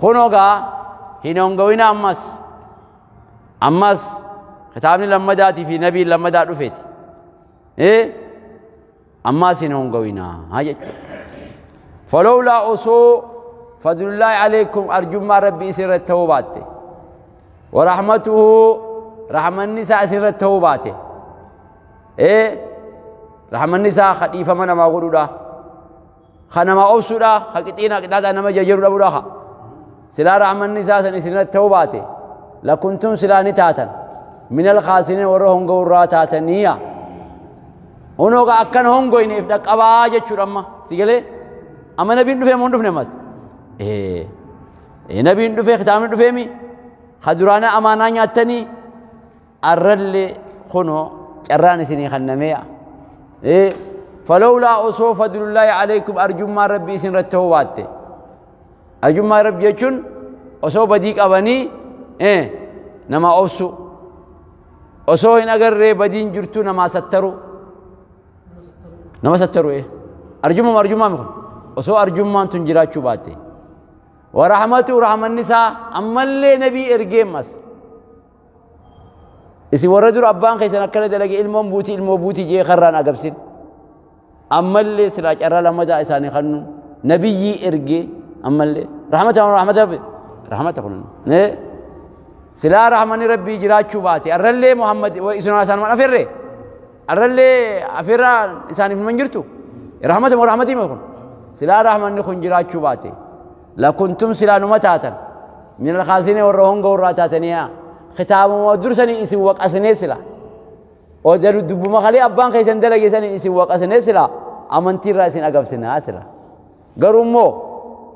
kunogaa hin hongawina ammas ammas kitaabni lammadaatii fi nabiin lammadaa dhufeeti ammas hin hongawinaa haa jechuudha فلولا osoo فضل الله عليكم arjummaa rabbii isin irratti ta'uu baatte ورحمته rahmanni isaa isin irratti ta'uu baate rahmanni isaa ka dhiifama namaa godhuudha ka namaa obsuudha ka qixiina qixaaxaa nama jajjaru dhabuudha ka silaa rahmanni isaa san isin irratti ta'uu baate لكنتم silaa ni taatan من الخاسرين warra hongawurraa taataniya hunooga akkan hongoyneef dhaqqabaa jechuudha amma si galee amma nabiin dhufee moo hin dhufne ammas nabiin dhufee kitaabni dhufeemi ka duraana amaanaa nyaattanii arrallee kunoo carraan isinii kennameeya فلولا osoo فضل الله عليكم arjummaan rabbii isin irratti ta'uu baatte arjummaa rabbii jechuun osoo badii qabanii nama obsu osoo hin agarree badiin jirtu namaa sattaru nama sattaru arjummaa arjummaa kun osoo arjummaan tun jiraachuu baatte ورحمته rahmanni isaa ammallee nabii ergeemmas isin warra dura abbaan keessan akkana dalage ilmoon buutii ilmoo buutii jee karraan agabsin ammallee silaa carraa lammataa isaanii kannu nabiyyii ergee ammallee rahmata rahmata rahmata kun silaa rahmanni rabbii jiraachuu baate arrallee Muhammad isin isaan afeerre arrallee afeerraa isaaniif hin jirtu rahmata moo rahmatii kun silaa rahmanni kun jiraachuu baate لكنتم silaanuma taatan من الخاسرين warra honga warraa taataniya kitaabuma dursanii isin waqasnee sila Odalu dubbuma kalee abbaan keessan dalage saniin isin waqasnee sila amantiirraa isin agabsinaa sila. Garuu immoo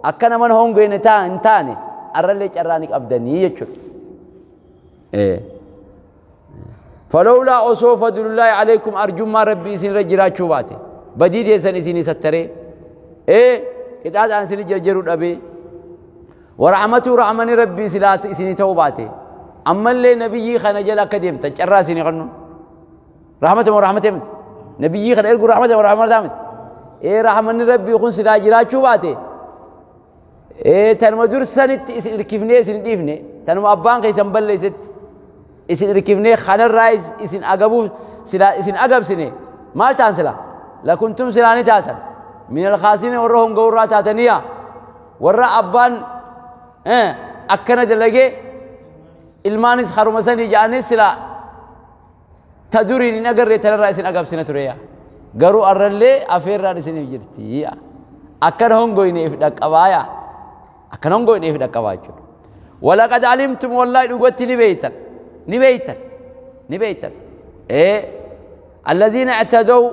akka nama hongeene hin taane arrallee carraa ni qabdanii jechuudha. Falawlaa osoo fadlullaahi alaykum arjummaa rabbii isinirra jiraachuu baate badii teessan isinii sattaree qixaaxaan isinii jarjaruu dhabee warahmatuu rahmani rabbii silaa isinii ta'uu baate ammallee nabiyyii kana jala akka deemtan carraa isinii kennu rahmata moo rahmata miti nabiyyii kana ergu rahmata moo rahmata miti rahmanni rabbii kun silaa jiraachuu baate tanuma dursanitti isin irkifnee isin dhiifne tanuma abbaan keessan balleessetti isin irkifnee kanarraa isin agabuuf silaa isin agabsine maal ta'an sila lakuntum silaa ni taatan min alkhaasiriin warra honga'urraa taataniya warra abbaan akkana dalagee ilmaanis haruma sanii ja'anis silaa ta duriin hin agarree tanarraa isin agabsina tureya garuu arrallee afeerraan isiniif jirti akkana hongoyneef dhaqqabaaya akkana hongoyneef dhaqqabaa jechuudha. Walaqad alimtum wallaahi dhugatti ni beeytan ni beeytan ni beeytan alladhiina ictadaw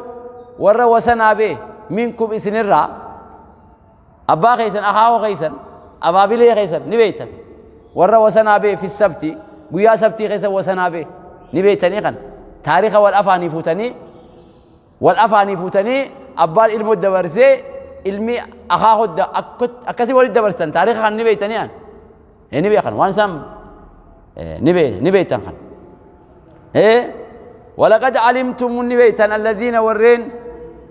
warra wasanaa bee minkum isinirraa abbaa keessan akaakoo keessan abaabilee keessan ni beeytan warra wasanaa bee fi sabti guyyaa sabtii keessa wasanaa bee ni beeytanii kan taariika wal afaanii fuutanii wal afaanii fuutanii abbaan ilmoo dabarsee ilmi akaakoo akkasii walitti dabarsan taariika kan ni beeytanii an ni beekan waan isaan ni beeytan kan ولقد علمتم ni beeytan الذين warreen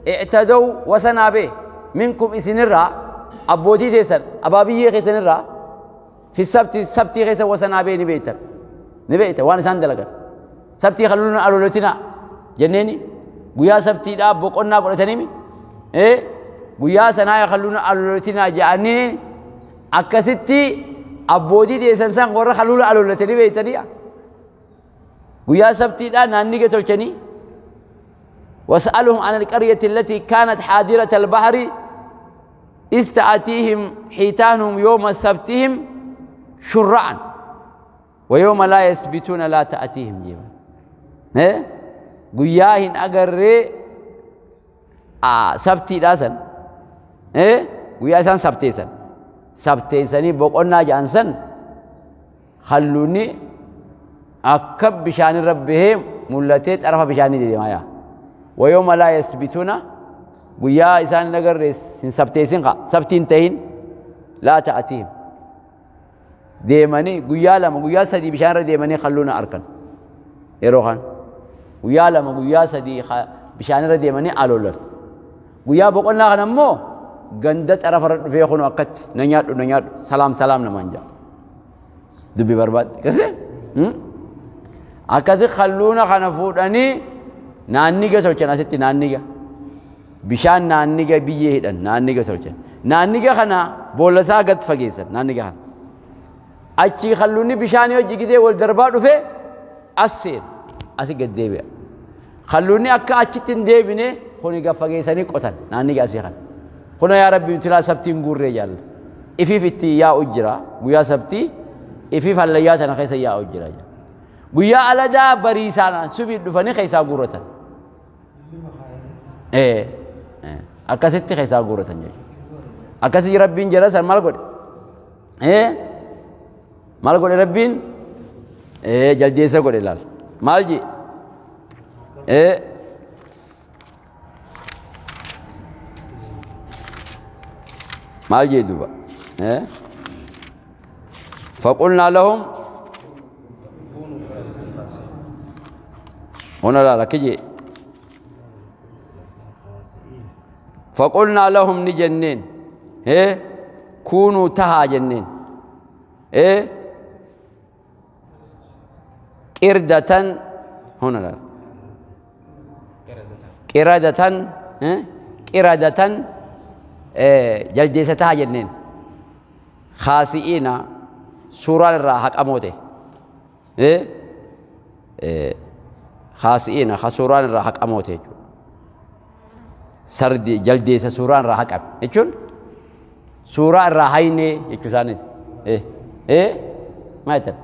اعتدوا وسنا به منكم إسنرا أبوتي تيسن أبابية خيسنرا في السبت سبتي خيسن وسنا به ni beeytan ni beeytan waan isaan dalagan sabtii kalluun alolotina jenneeni guyyaa sabtiidhaa boqonnaa godhatanii guyyaa sanaa kalluun alolotina jedhanii akkasitti abbootii dhiyeessan san warra kalluun alolatanii beeytanii guyyaa sabtiidhaa naanniga tolchanii واسألهم عن القرية التي كانت حاضرة البحر إذ تأتيهم حيتانهم يوم سبتهم شرعا ويوم لا يثبتون لا تأتيهم جيبا guyyaa hin agarree sabtiidhaa san guyyaa isaan sabteessan sabteessanii boqonnaa jedhan san halluunni akka bishaanirra bahee mul'atee xarafa bishaanii deemaa yaa ويوم لا يثبتون guyyaa isaan hin agarree hin sabteessin sabtiin tahin لا تأتيهم deemanii guyyaa lama guyyaa sadii bishaanirra deemanii halluuna arkan yeroo kan guyyaa lama guyyaa sadii bishaanirra deemanii alolan guyyaa boqonnaa kana immoo ganda xarafarra dhufee kunu akkatti na nyaadhu na nyaadhu salaam salaam namaan jedha dubbi barbaadde akkasi akkasi halluuna kana fuudhanii naanniga tolchan asitti naanniga bishaan naanniga biyyee hidhan naanniga tolchan naanniga kana boollasaa gad fageessan naanniga kana achi halluunni bishaanii hojii gizee wal darbaa dhufe as seena asi gad deebi'a halluunni akka achitti hin deebine kuni gad fageessanii qotan naanniga asii kana kuna yaa rabbi nuti laa sabtiin guurree jaalla ifiif itti yaa'u jira guyyaa sabtii ifiif hallayyaa tana keessa yaa'u jira guyyaa aladaa bariisaanaan subii dhufanii keessaa guurratan akkasitti keessaa guurratan jechuudha akkasii rabbiin jala san maal godhe maal godhe rabbiin jaldeessa godhe laal maal ji maal jee duuba فقلنا لهم هنا لا لا كجي فقلنا لهم نجنين كونوا تها جنين قردة هنا لا قردة قردة جلديستها جنين خاسئين سورة الراحة أموته خاسئين خسوران الراحة أموته سرد جلديس سوران راحة أم إيشون سورة الراحين يكسانه ما يتم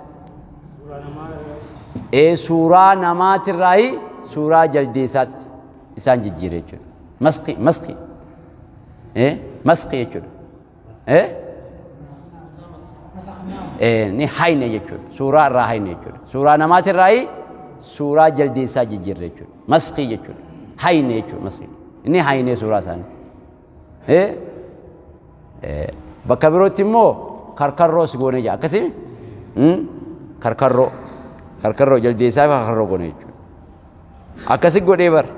سورة نمات الراحي suuraa jaldeessaatti isaan jijjiire jechuudha. Masqi masqi masqi jechuudha. Ni hayne jechuudha. Suuraa irraa hayne jechuudha. Suuraa namaatirraa suuraa jaldeessaa jijjiirre jechuudha. Masqii jechuudha. Hayne jechuudha masqii. Inni hayne suuraa isaanii. Bakka birootti immoo karkarroos goone jira. Akkasii karkarroo karkarroo jaldeessaa fi karkarroo goone jechuudha. Akkasi godhee bara.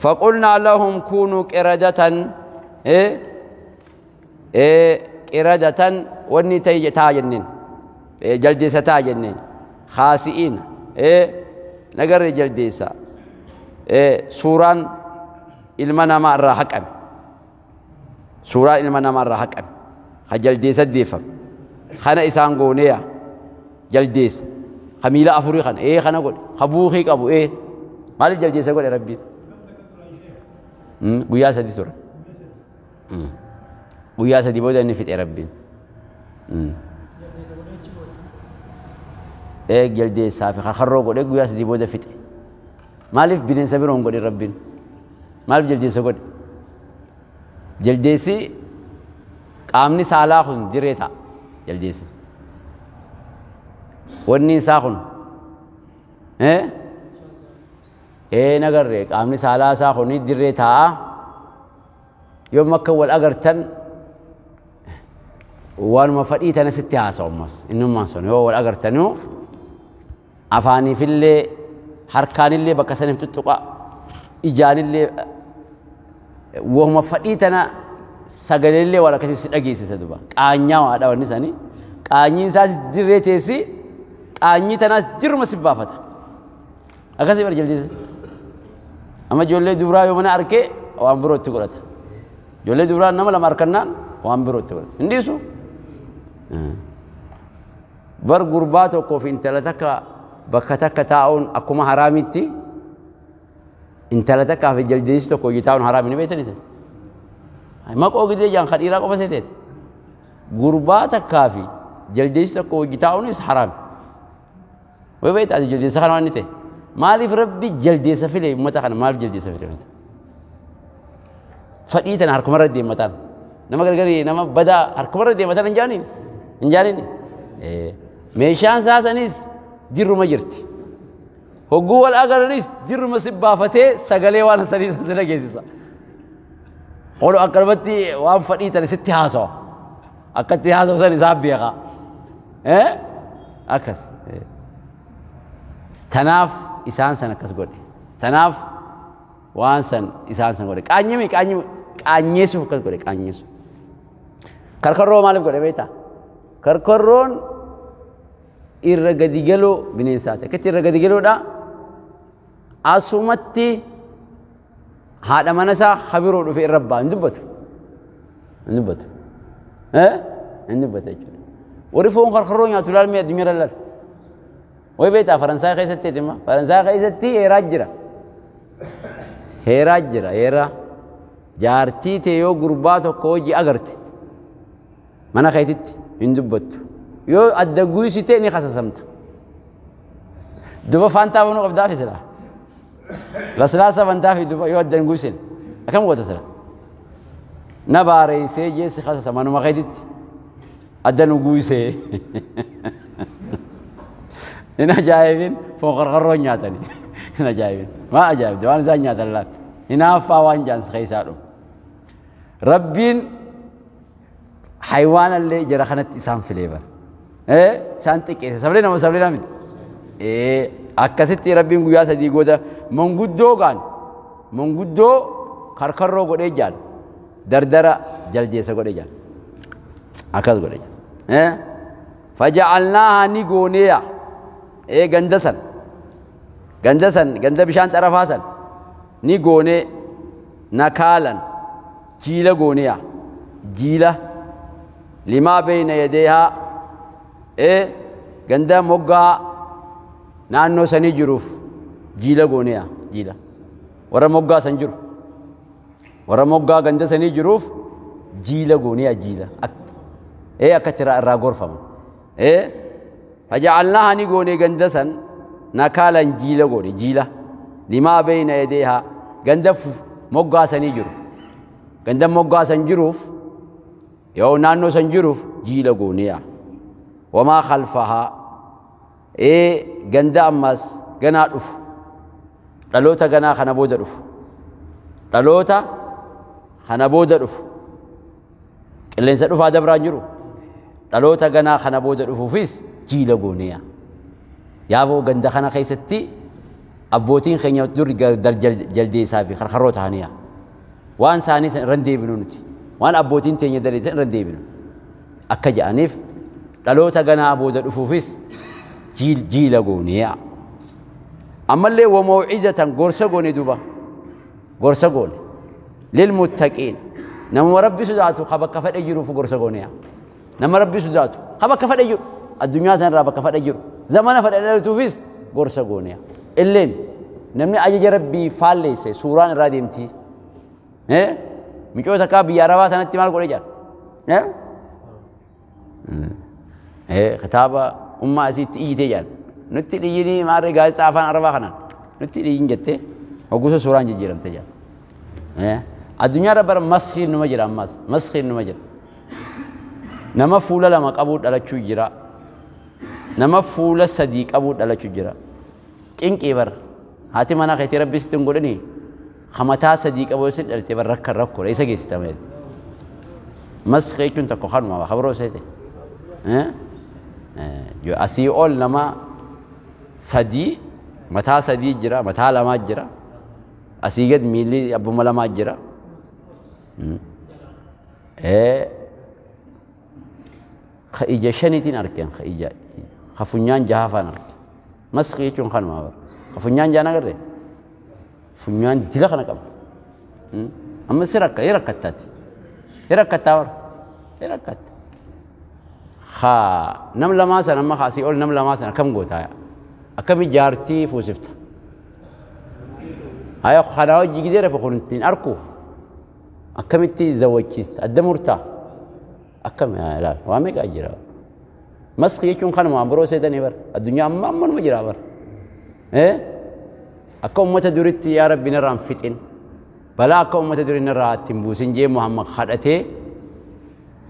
فقلنا لهم كونوا قردة قردة وني تاجنين جلديسة تاجنين خاسئين نقر جلديسة سوران ilma namaa irraa haqame suuraan ilma namaa irraa haqame ka jaldeessa deeffame kana isaan gooneya jaldeessa ka miila afurii kana kana godhe ka buukii qabu maaliif jaldeessa godhe rabbiin guyyaa sadi ture guyyaa sadi booda inni fixe rabbiin jaldeessaa fi karkarroo godhe guyyaa sadi booda fixe maaliif bineensa biroo hin godhin rabbiin maaliif jaldeessa godhe jaldeessi qaamni saalaa kun diree ta'a jaldeessi wanni isaa kun nagarre qaamni saalaa isaa kun dirree taa'a yoom akka wal agartan waanuma fadhii tana sitti haasa'u ammas innummaan sun yoo wal agartanuu afaaniifillee harkaanillee bakka saniif tuttuqa ijaanillee wahuma fadhii tana sagaleellee waan akkasii si dhageessisa duba qaanyaa waadha wanni isaanii qaanyiin isaas dirree teessi qaanyii tanaas jirma si baafata akkasii bara jaldeessa amma ijoollee dubaraa yoo mana arkee waan biroo itti godhata ijoollee dubaraa nama lama arkannaan waan biroo itti godhata hin dhiisu bar gurbaa tokkoo fi intala takka bakka takka taa'uun akkuma haraamitti intala takkaa fi jaldeessi tokko hojii taa'uun haraami ni beektan isin maqoo gidee jaan ka dhiiraa qofa seeteeti gurbaa takkaa fi jaldeessi tokko hojii taa'uunis haraami way beekta ati jaldeessa kana waan inni ta'e maaliif rabbi jaldeessa file uummata kana maaliif jaldeessa file fadhii tana harkumarra deemataan nama gargari nama badaa harkumarra deematan hin jaaniin hin jaaniin meeshaan saasanis dirruma jirti hogguu wal agaranis jirruma si baafatee sagalee waan sanii si dhageessisa. Olu akkanumatti waan fadhii tana sitti haasawa. Akkatti haasawa san isaan beeka. Akkas. Tanaaf isaan san akkas godhe. Tanaaf waan san isaan san godhe. Qaanyimi qaanyimi qaanyeessuuf akkas godhe qaanyeessuuf. Karkarroo maaliif godhe beektaa? Karkarroon irra gadi galoo bineensaati. Akkatti irra gadi galoodha. Asumatti haadha mana isaa habiroo dhufe irra ba'a hin dubbatu. Hin dubbatu. Hin dubbatu jechuudha. Warri foon karkarroo nyaatu ilaalmee addunyaa irra laal. Way beektaa Faransaay keessatti dhimma. Faransaay keessatti heeraa jira. Heeraa jira heeraa. Jaartii ta'e yoo gurbaa tokko hojii agarte mana keetitti hin dubbattu. Yoo adda guysite ni kasasamta. Duba faantaa banuu qabdaa fi sila. Laslaasa bantaa fi duba yoo adda hin guysin. Akkam goota sila? Na baareessee jeessi kasasa manuma keetitti. Adda nu guysee. Hin ajaa'ibin foon qarqarroo nyaatanii. Hin ajaa'ibin. Maa ajaa'ibde waan isaan nyaatan laal. Hinaaffaa waan jaansa keessaa dhumu. Rabbiin haywaanallee jara kanatti isaan filee bara. Isaan xiqqeesse sablee nama sablee namiti. Akkasitti rabbiin guyyaa sadii gooda manguddoo gaan manguddoo karkarroo godhee jaan dardara jaldeessa godhee jaan akkas godhee jaan. Faja'alnaahaa ni gooneeya ganda san ganda san ganda bishaan xarafaa san ni goonee nakaalan jiila gooneeya jiila limaa beeyna yadeehaa ganda moggaa naannoo sanii jiruuf jiila gooneeya jiila warra moggaa san jiru warra moggaa ganda sanii jiruuf jiila gooneeya jiila akkatti irraa gorfama. Faja'alnaahaa ni goone ganda san nakaalan jiila goone jiila limaa beyna yadeehaa ganda moggaasanii jiru ganda moggaasan jiruuf yoo naannoo san jiruuf jiila gooneya wamaa khalfahaa ee ganda ammas ganaa dhufu dhaloota ganaa kana booda dhufu dhaloota kana booda dhufu qilleensa dhufaa dabraan jiru dhaloota ganaa kana booda dhufuufis jiila gooneya yaaboo ganda kana keessatti abbootiin keenya dur jaldeessaa fi karkarroo ta'aniya waan isaanii san irra hin deebinu nuti waan abbootiin teenya daleessan irra hin deebinu akka jedhaniif dhaloota ganaa booda dhufuufis jiila gooneya ammallee wa maw'izatan gorsa goone duba gorsa goone lilmuttaqiin nama rabbi sodaatu ka bakka fedhe jiruuf gorsa gooneya nama rabbi sodaatu ka bakka fedhe jiru addunyaa sanarraa bakka fedhe jiru zamana fedhe dhalatuufis gorsa gooneya illeen namni ajaja rabbii faalleesse suuraan irraa deemti micoota akka biyya arabaa sanatti maal godhe jedhan kitaaba ummaa isiitti iyyitee jedhan nutti dhiyyinii maarree gaazexaa afaan arabaa kanaan nutti dhiyyin jettee hoggusa suuraan jijjiiramte jedhan addunyaa irra bara maskiin numa jira ammas maskiin numa jira nama fuula lama qabuu dhalachuu jira nama fuula sadii qabuu dhalachuu jira cinqii bara haati manaa keetii rabbi sitti hin godhanii hamataa sadii qabuu si dhalte bara rakka rakkoo isa geessita malee maskii jechuun tokko kanuma kabroo seete asii ol nama sadii mataa sadii jira mataa lamaa jira asii gad miilli abbuma lamaa jira ka ija shaniitiin arkeen ka ija ka funyaan jahaafaan arke maskii jechuun kanuma bara ka funyaan jahan agarre funyaan dila kana qaba amma si rakka rakkattaati rakkattaa bara rakkatta ka nam lamaa sana amma asii ol nam lamaa sana akkam gootaa akkami jaartii fuusifta haya kanaa hojii gidee rafa kun ittiin arku akkamitti zawwachiista adda murtaa akkam ilaal waa meeqaa jira maskii jechuun kanuma biroo seetanii bara addunyaa amma ammanuma jira bara akka ummata duritti yaa rabbi narraan fixin balaa akka ummata durii narraa ittiin buusin jee Muhammad kadhatee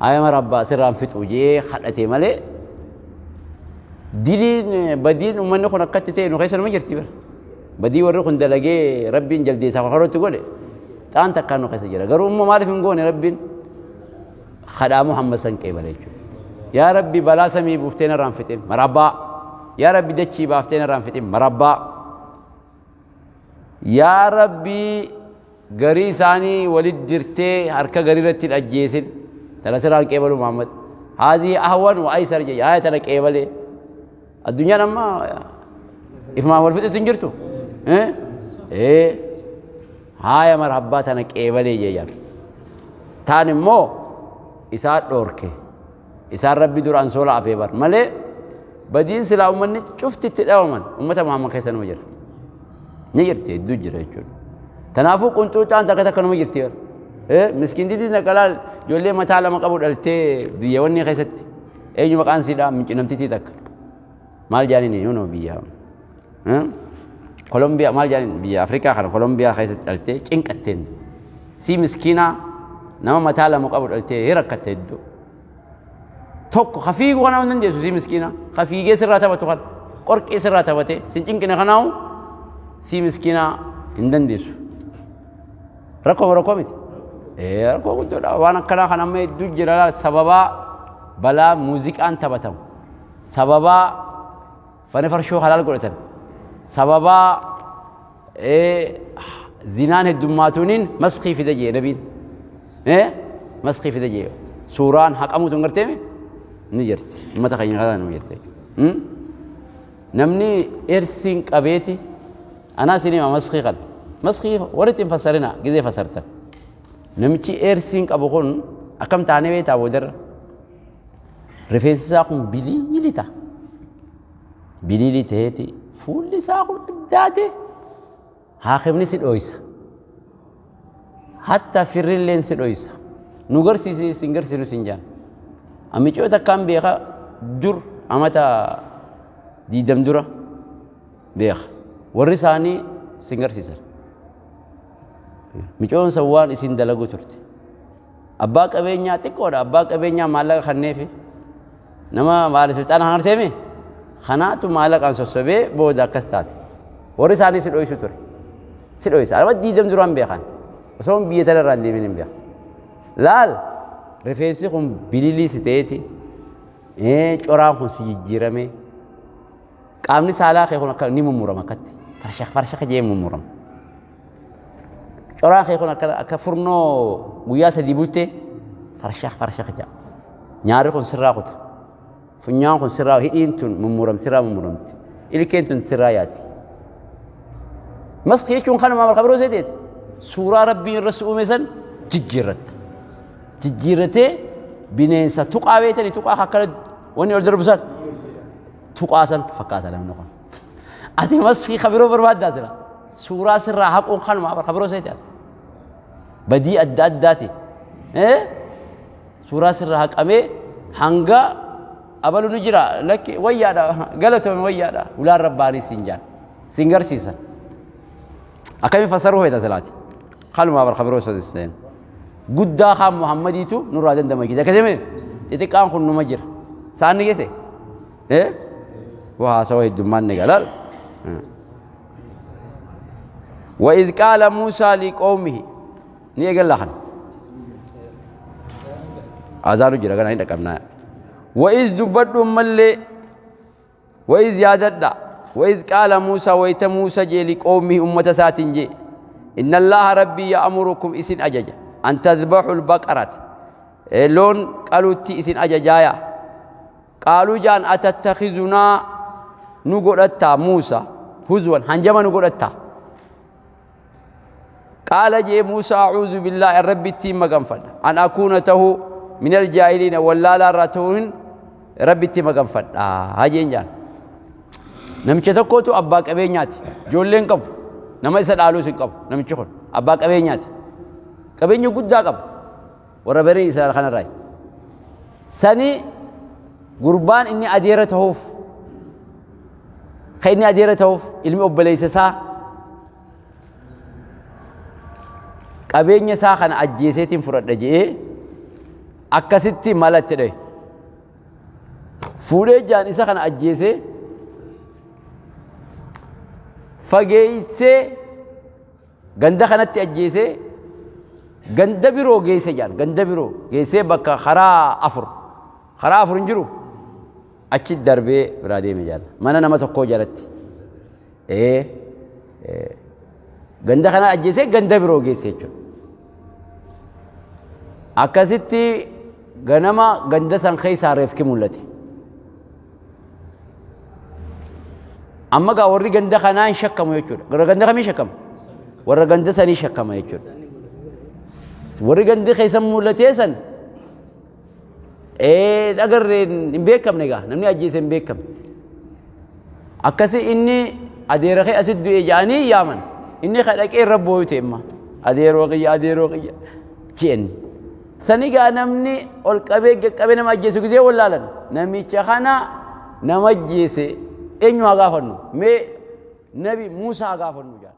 ayama rabbaa sirraan fixu jee kadhatee malee diliin badiin ummanni kun akkatti ta'e nu keessa numa jirti bara badii warri kun dalagee rabbiin jaldeessaa kororootti godhe xaan takkaan nu keessa jira garuu immoo maaliif hin goone rabbiin kadhaa Muhammad san qeebale jechuudha yaa rabbi balaa samii buuftee narraan fixin marabbaa yaa rabbi dachii baaftee narraan fixin marabbaa yaa rabbi garii isaanii walit dirtee harka garii irratti hin ajjeesin tana sirraan qeebalu Muhammad haazii ahwan wa aysar jee yaa tana qeebalee addunyaan amma ifumaan wal fixutti hin jirtu haaya marhabbaa tana qeebalee jee jaan taan immoo isaa dhoorke isaan rabbi duraan soola afee bar malee badiin silaa ummanni cufti itti dhawaman ummata Muhammad keessa numa jira ni jirti hedduu jira jechuudha tanaafuu qunxuuxaan takka takka numa jirti bar miskiintiitiin takka laal ijoollee mataa lama qabu dhaltee biyya wanni keessatti eenyu maqaan siidhaa namtitii takka maal jaaniin yunoo biyya Kolombiyaa maal jaaniin biyya Afrikaa kana Kolombiyaa keessatti dhaltee cinqatteen si miskiinaa nama mataa lama qabu dhaltee rakkatte hedduu tokko ka fiigu kanaa hin dandeessu si miskiina ka fiigee sirraa taphatu kan qorqee sirraa taphate sin cinqine kanaahu si miskiinaa hin dandeessu rakkoo rakkoo miti rakkoo guddoodha waan akkanaa kan amma hedduu jira sababaa balaa muuziqaan taphatamu sababaa fane farshoo halaal godhatan sababaa zinaan heddummaatuuniin maskii fida jee nabiin maskii fida jee suuraan haqamuutu hin garteemi ni jirti ummata keenya kana ni jirti namni ersiin qabeeti anaa isin hima maskii kana maskii warri hin fassarina gizee fassartan namichi ersiin qabu kun akkam taanee beektaa boodarra rifeensi isaa kun biliili ta'a biliili ta'eeti fuulli isaa kun addaate haakimni si dhoysa hatta firrilleen si dhoysa nu garsiisi sin garsiinu sin jaan amicoo takkaan beeka dur amata 20 dura beeka. Warri isaanii sin garsiisan. Micoon san waan isin dalagu turte. Abbaa qabeenyaa xiqqoodha. Abbaa qabeenyaa maallaqa kanneefi nama maali sulxaana kan arseeme kanaatu maallaqaan sossobee booda akkas taate. Warri isaanii si dhoysu ture. Si dhoysa. Nama 20 duraan beekan. Osoo biyya tana irraa hin deemin hin beekan. Laal rifeensi kun bililii si ta'eeti. Coraan kun si jijjiirame. Qaamni saalaa kee kun akka ni mummurama akkatti. Farshaka farshaka jee mummurama. Coraan kee kun akka furnoo guyyaa 3 bultee farshaka farshaka jedha. Nyaarri kun sirraa kuta. Funyaan kun sirraa hidhiin tun mummuram sirraa mummuramti. Ilkeen tun sirraa yaati. Maskii jechuun kanuma marka biroo seeteeti. Suuraa Rabbiin irra si uume san jijjiirratta. Jijjiirratee bineensa tuqaa beetanii tuqaa akkana wanni ol darbu san tuqaa san fakkaata namni kun. Ati maskii ka biroo barbaaddaa jira. Suuraa sirraa haquun kanuma marka biroo seeteeti. Badii adda addaati. Suuraa sirraa haqamee hanga abalu ni jira lakki wayyaadha galatoomi wayyaadha ulaan rabbaanii siin jaan siin garsiisan. Akkamiin fassaruu feeta silaati? Kalumaa bar kabiroo seen. Guddaa kaan Muhammadiitu nurraa dandama jira. Akkasii xixiqqaan kun numa jira. Saan ni geesse? Waa haasawa heddummaan ni galal. وإذ قال موسى لقومه ni eegalla kana. Azaanu jira kana hin dhaqabnaa. وإذ dubbadhu ammallee وإذ yaadadha وإذ قال موسى ويت موسى جee لقومه ummata isaatiin jee إن الله ربي يأمركم إسن أجج أن تذبحوا البقرة لون قالوا تي إسن أججايا قالوا جان أتتخذنا نقولتا موسى هزوا هنجما نقولتا قال جي موسى أعوذ بالله الرب التيم مغنفد أن أكون ته من الجاهلين ولا لا رتون رب التيم مغنفد هاجين جان نمشي تكوتو أبا قبينياتي جولين قبو nama isa dhaaluu sin qabu namichi kun abbaa qabeenyaati. Qabeenya guddaa qaba. Warra barii isaa kanarraa. Sani gurbaan inni adeera ta'uuf kan inni adeera ta'uuf ilmi obboleessa isaa qabeenya isaa kana ajjeeseetiin fudhadha je'ee akkasitti malatti dhahe. Fuudhee jaan isa kana ajjeesee fageessee ganda kanatti ajjeesee ganda biroo geesse jaan ganda biroo geessee bakka karaa afur hin jiru achi darbee biraa deeme jaan mana nama tokkoo jalatti ganda kana ajjeesee ganda biroo geesse jechuudha. Akkasitti ganama ganda san keessaa reefki mul'ate. Amma gaa warri ganda kanaa hin shakkamu jechuudha. Warra ganda kamii shakkama? Warra ganda sanii shakkama jechuudha. Warri gandi keessa mul'atee san agarree hin beekamne gaa namni ajjeese hin beekamne. Akkasi inni adeera kee asitti du'e jedhanii yaaman. Inni dhaqee irra booyu ta'e imma adeeroo qiyya adeeroo qiyya je'en. Sani gaa namni ol qabee qaqqabee nama ajjeese gisee wallaalan namicha kana nama ajjeese eenyu haa gaafannu mee nabi Muusaa haa gaafannu jedhan.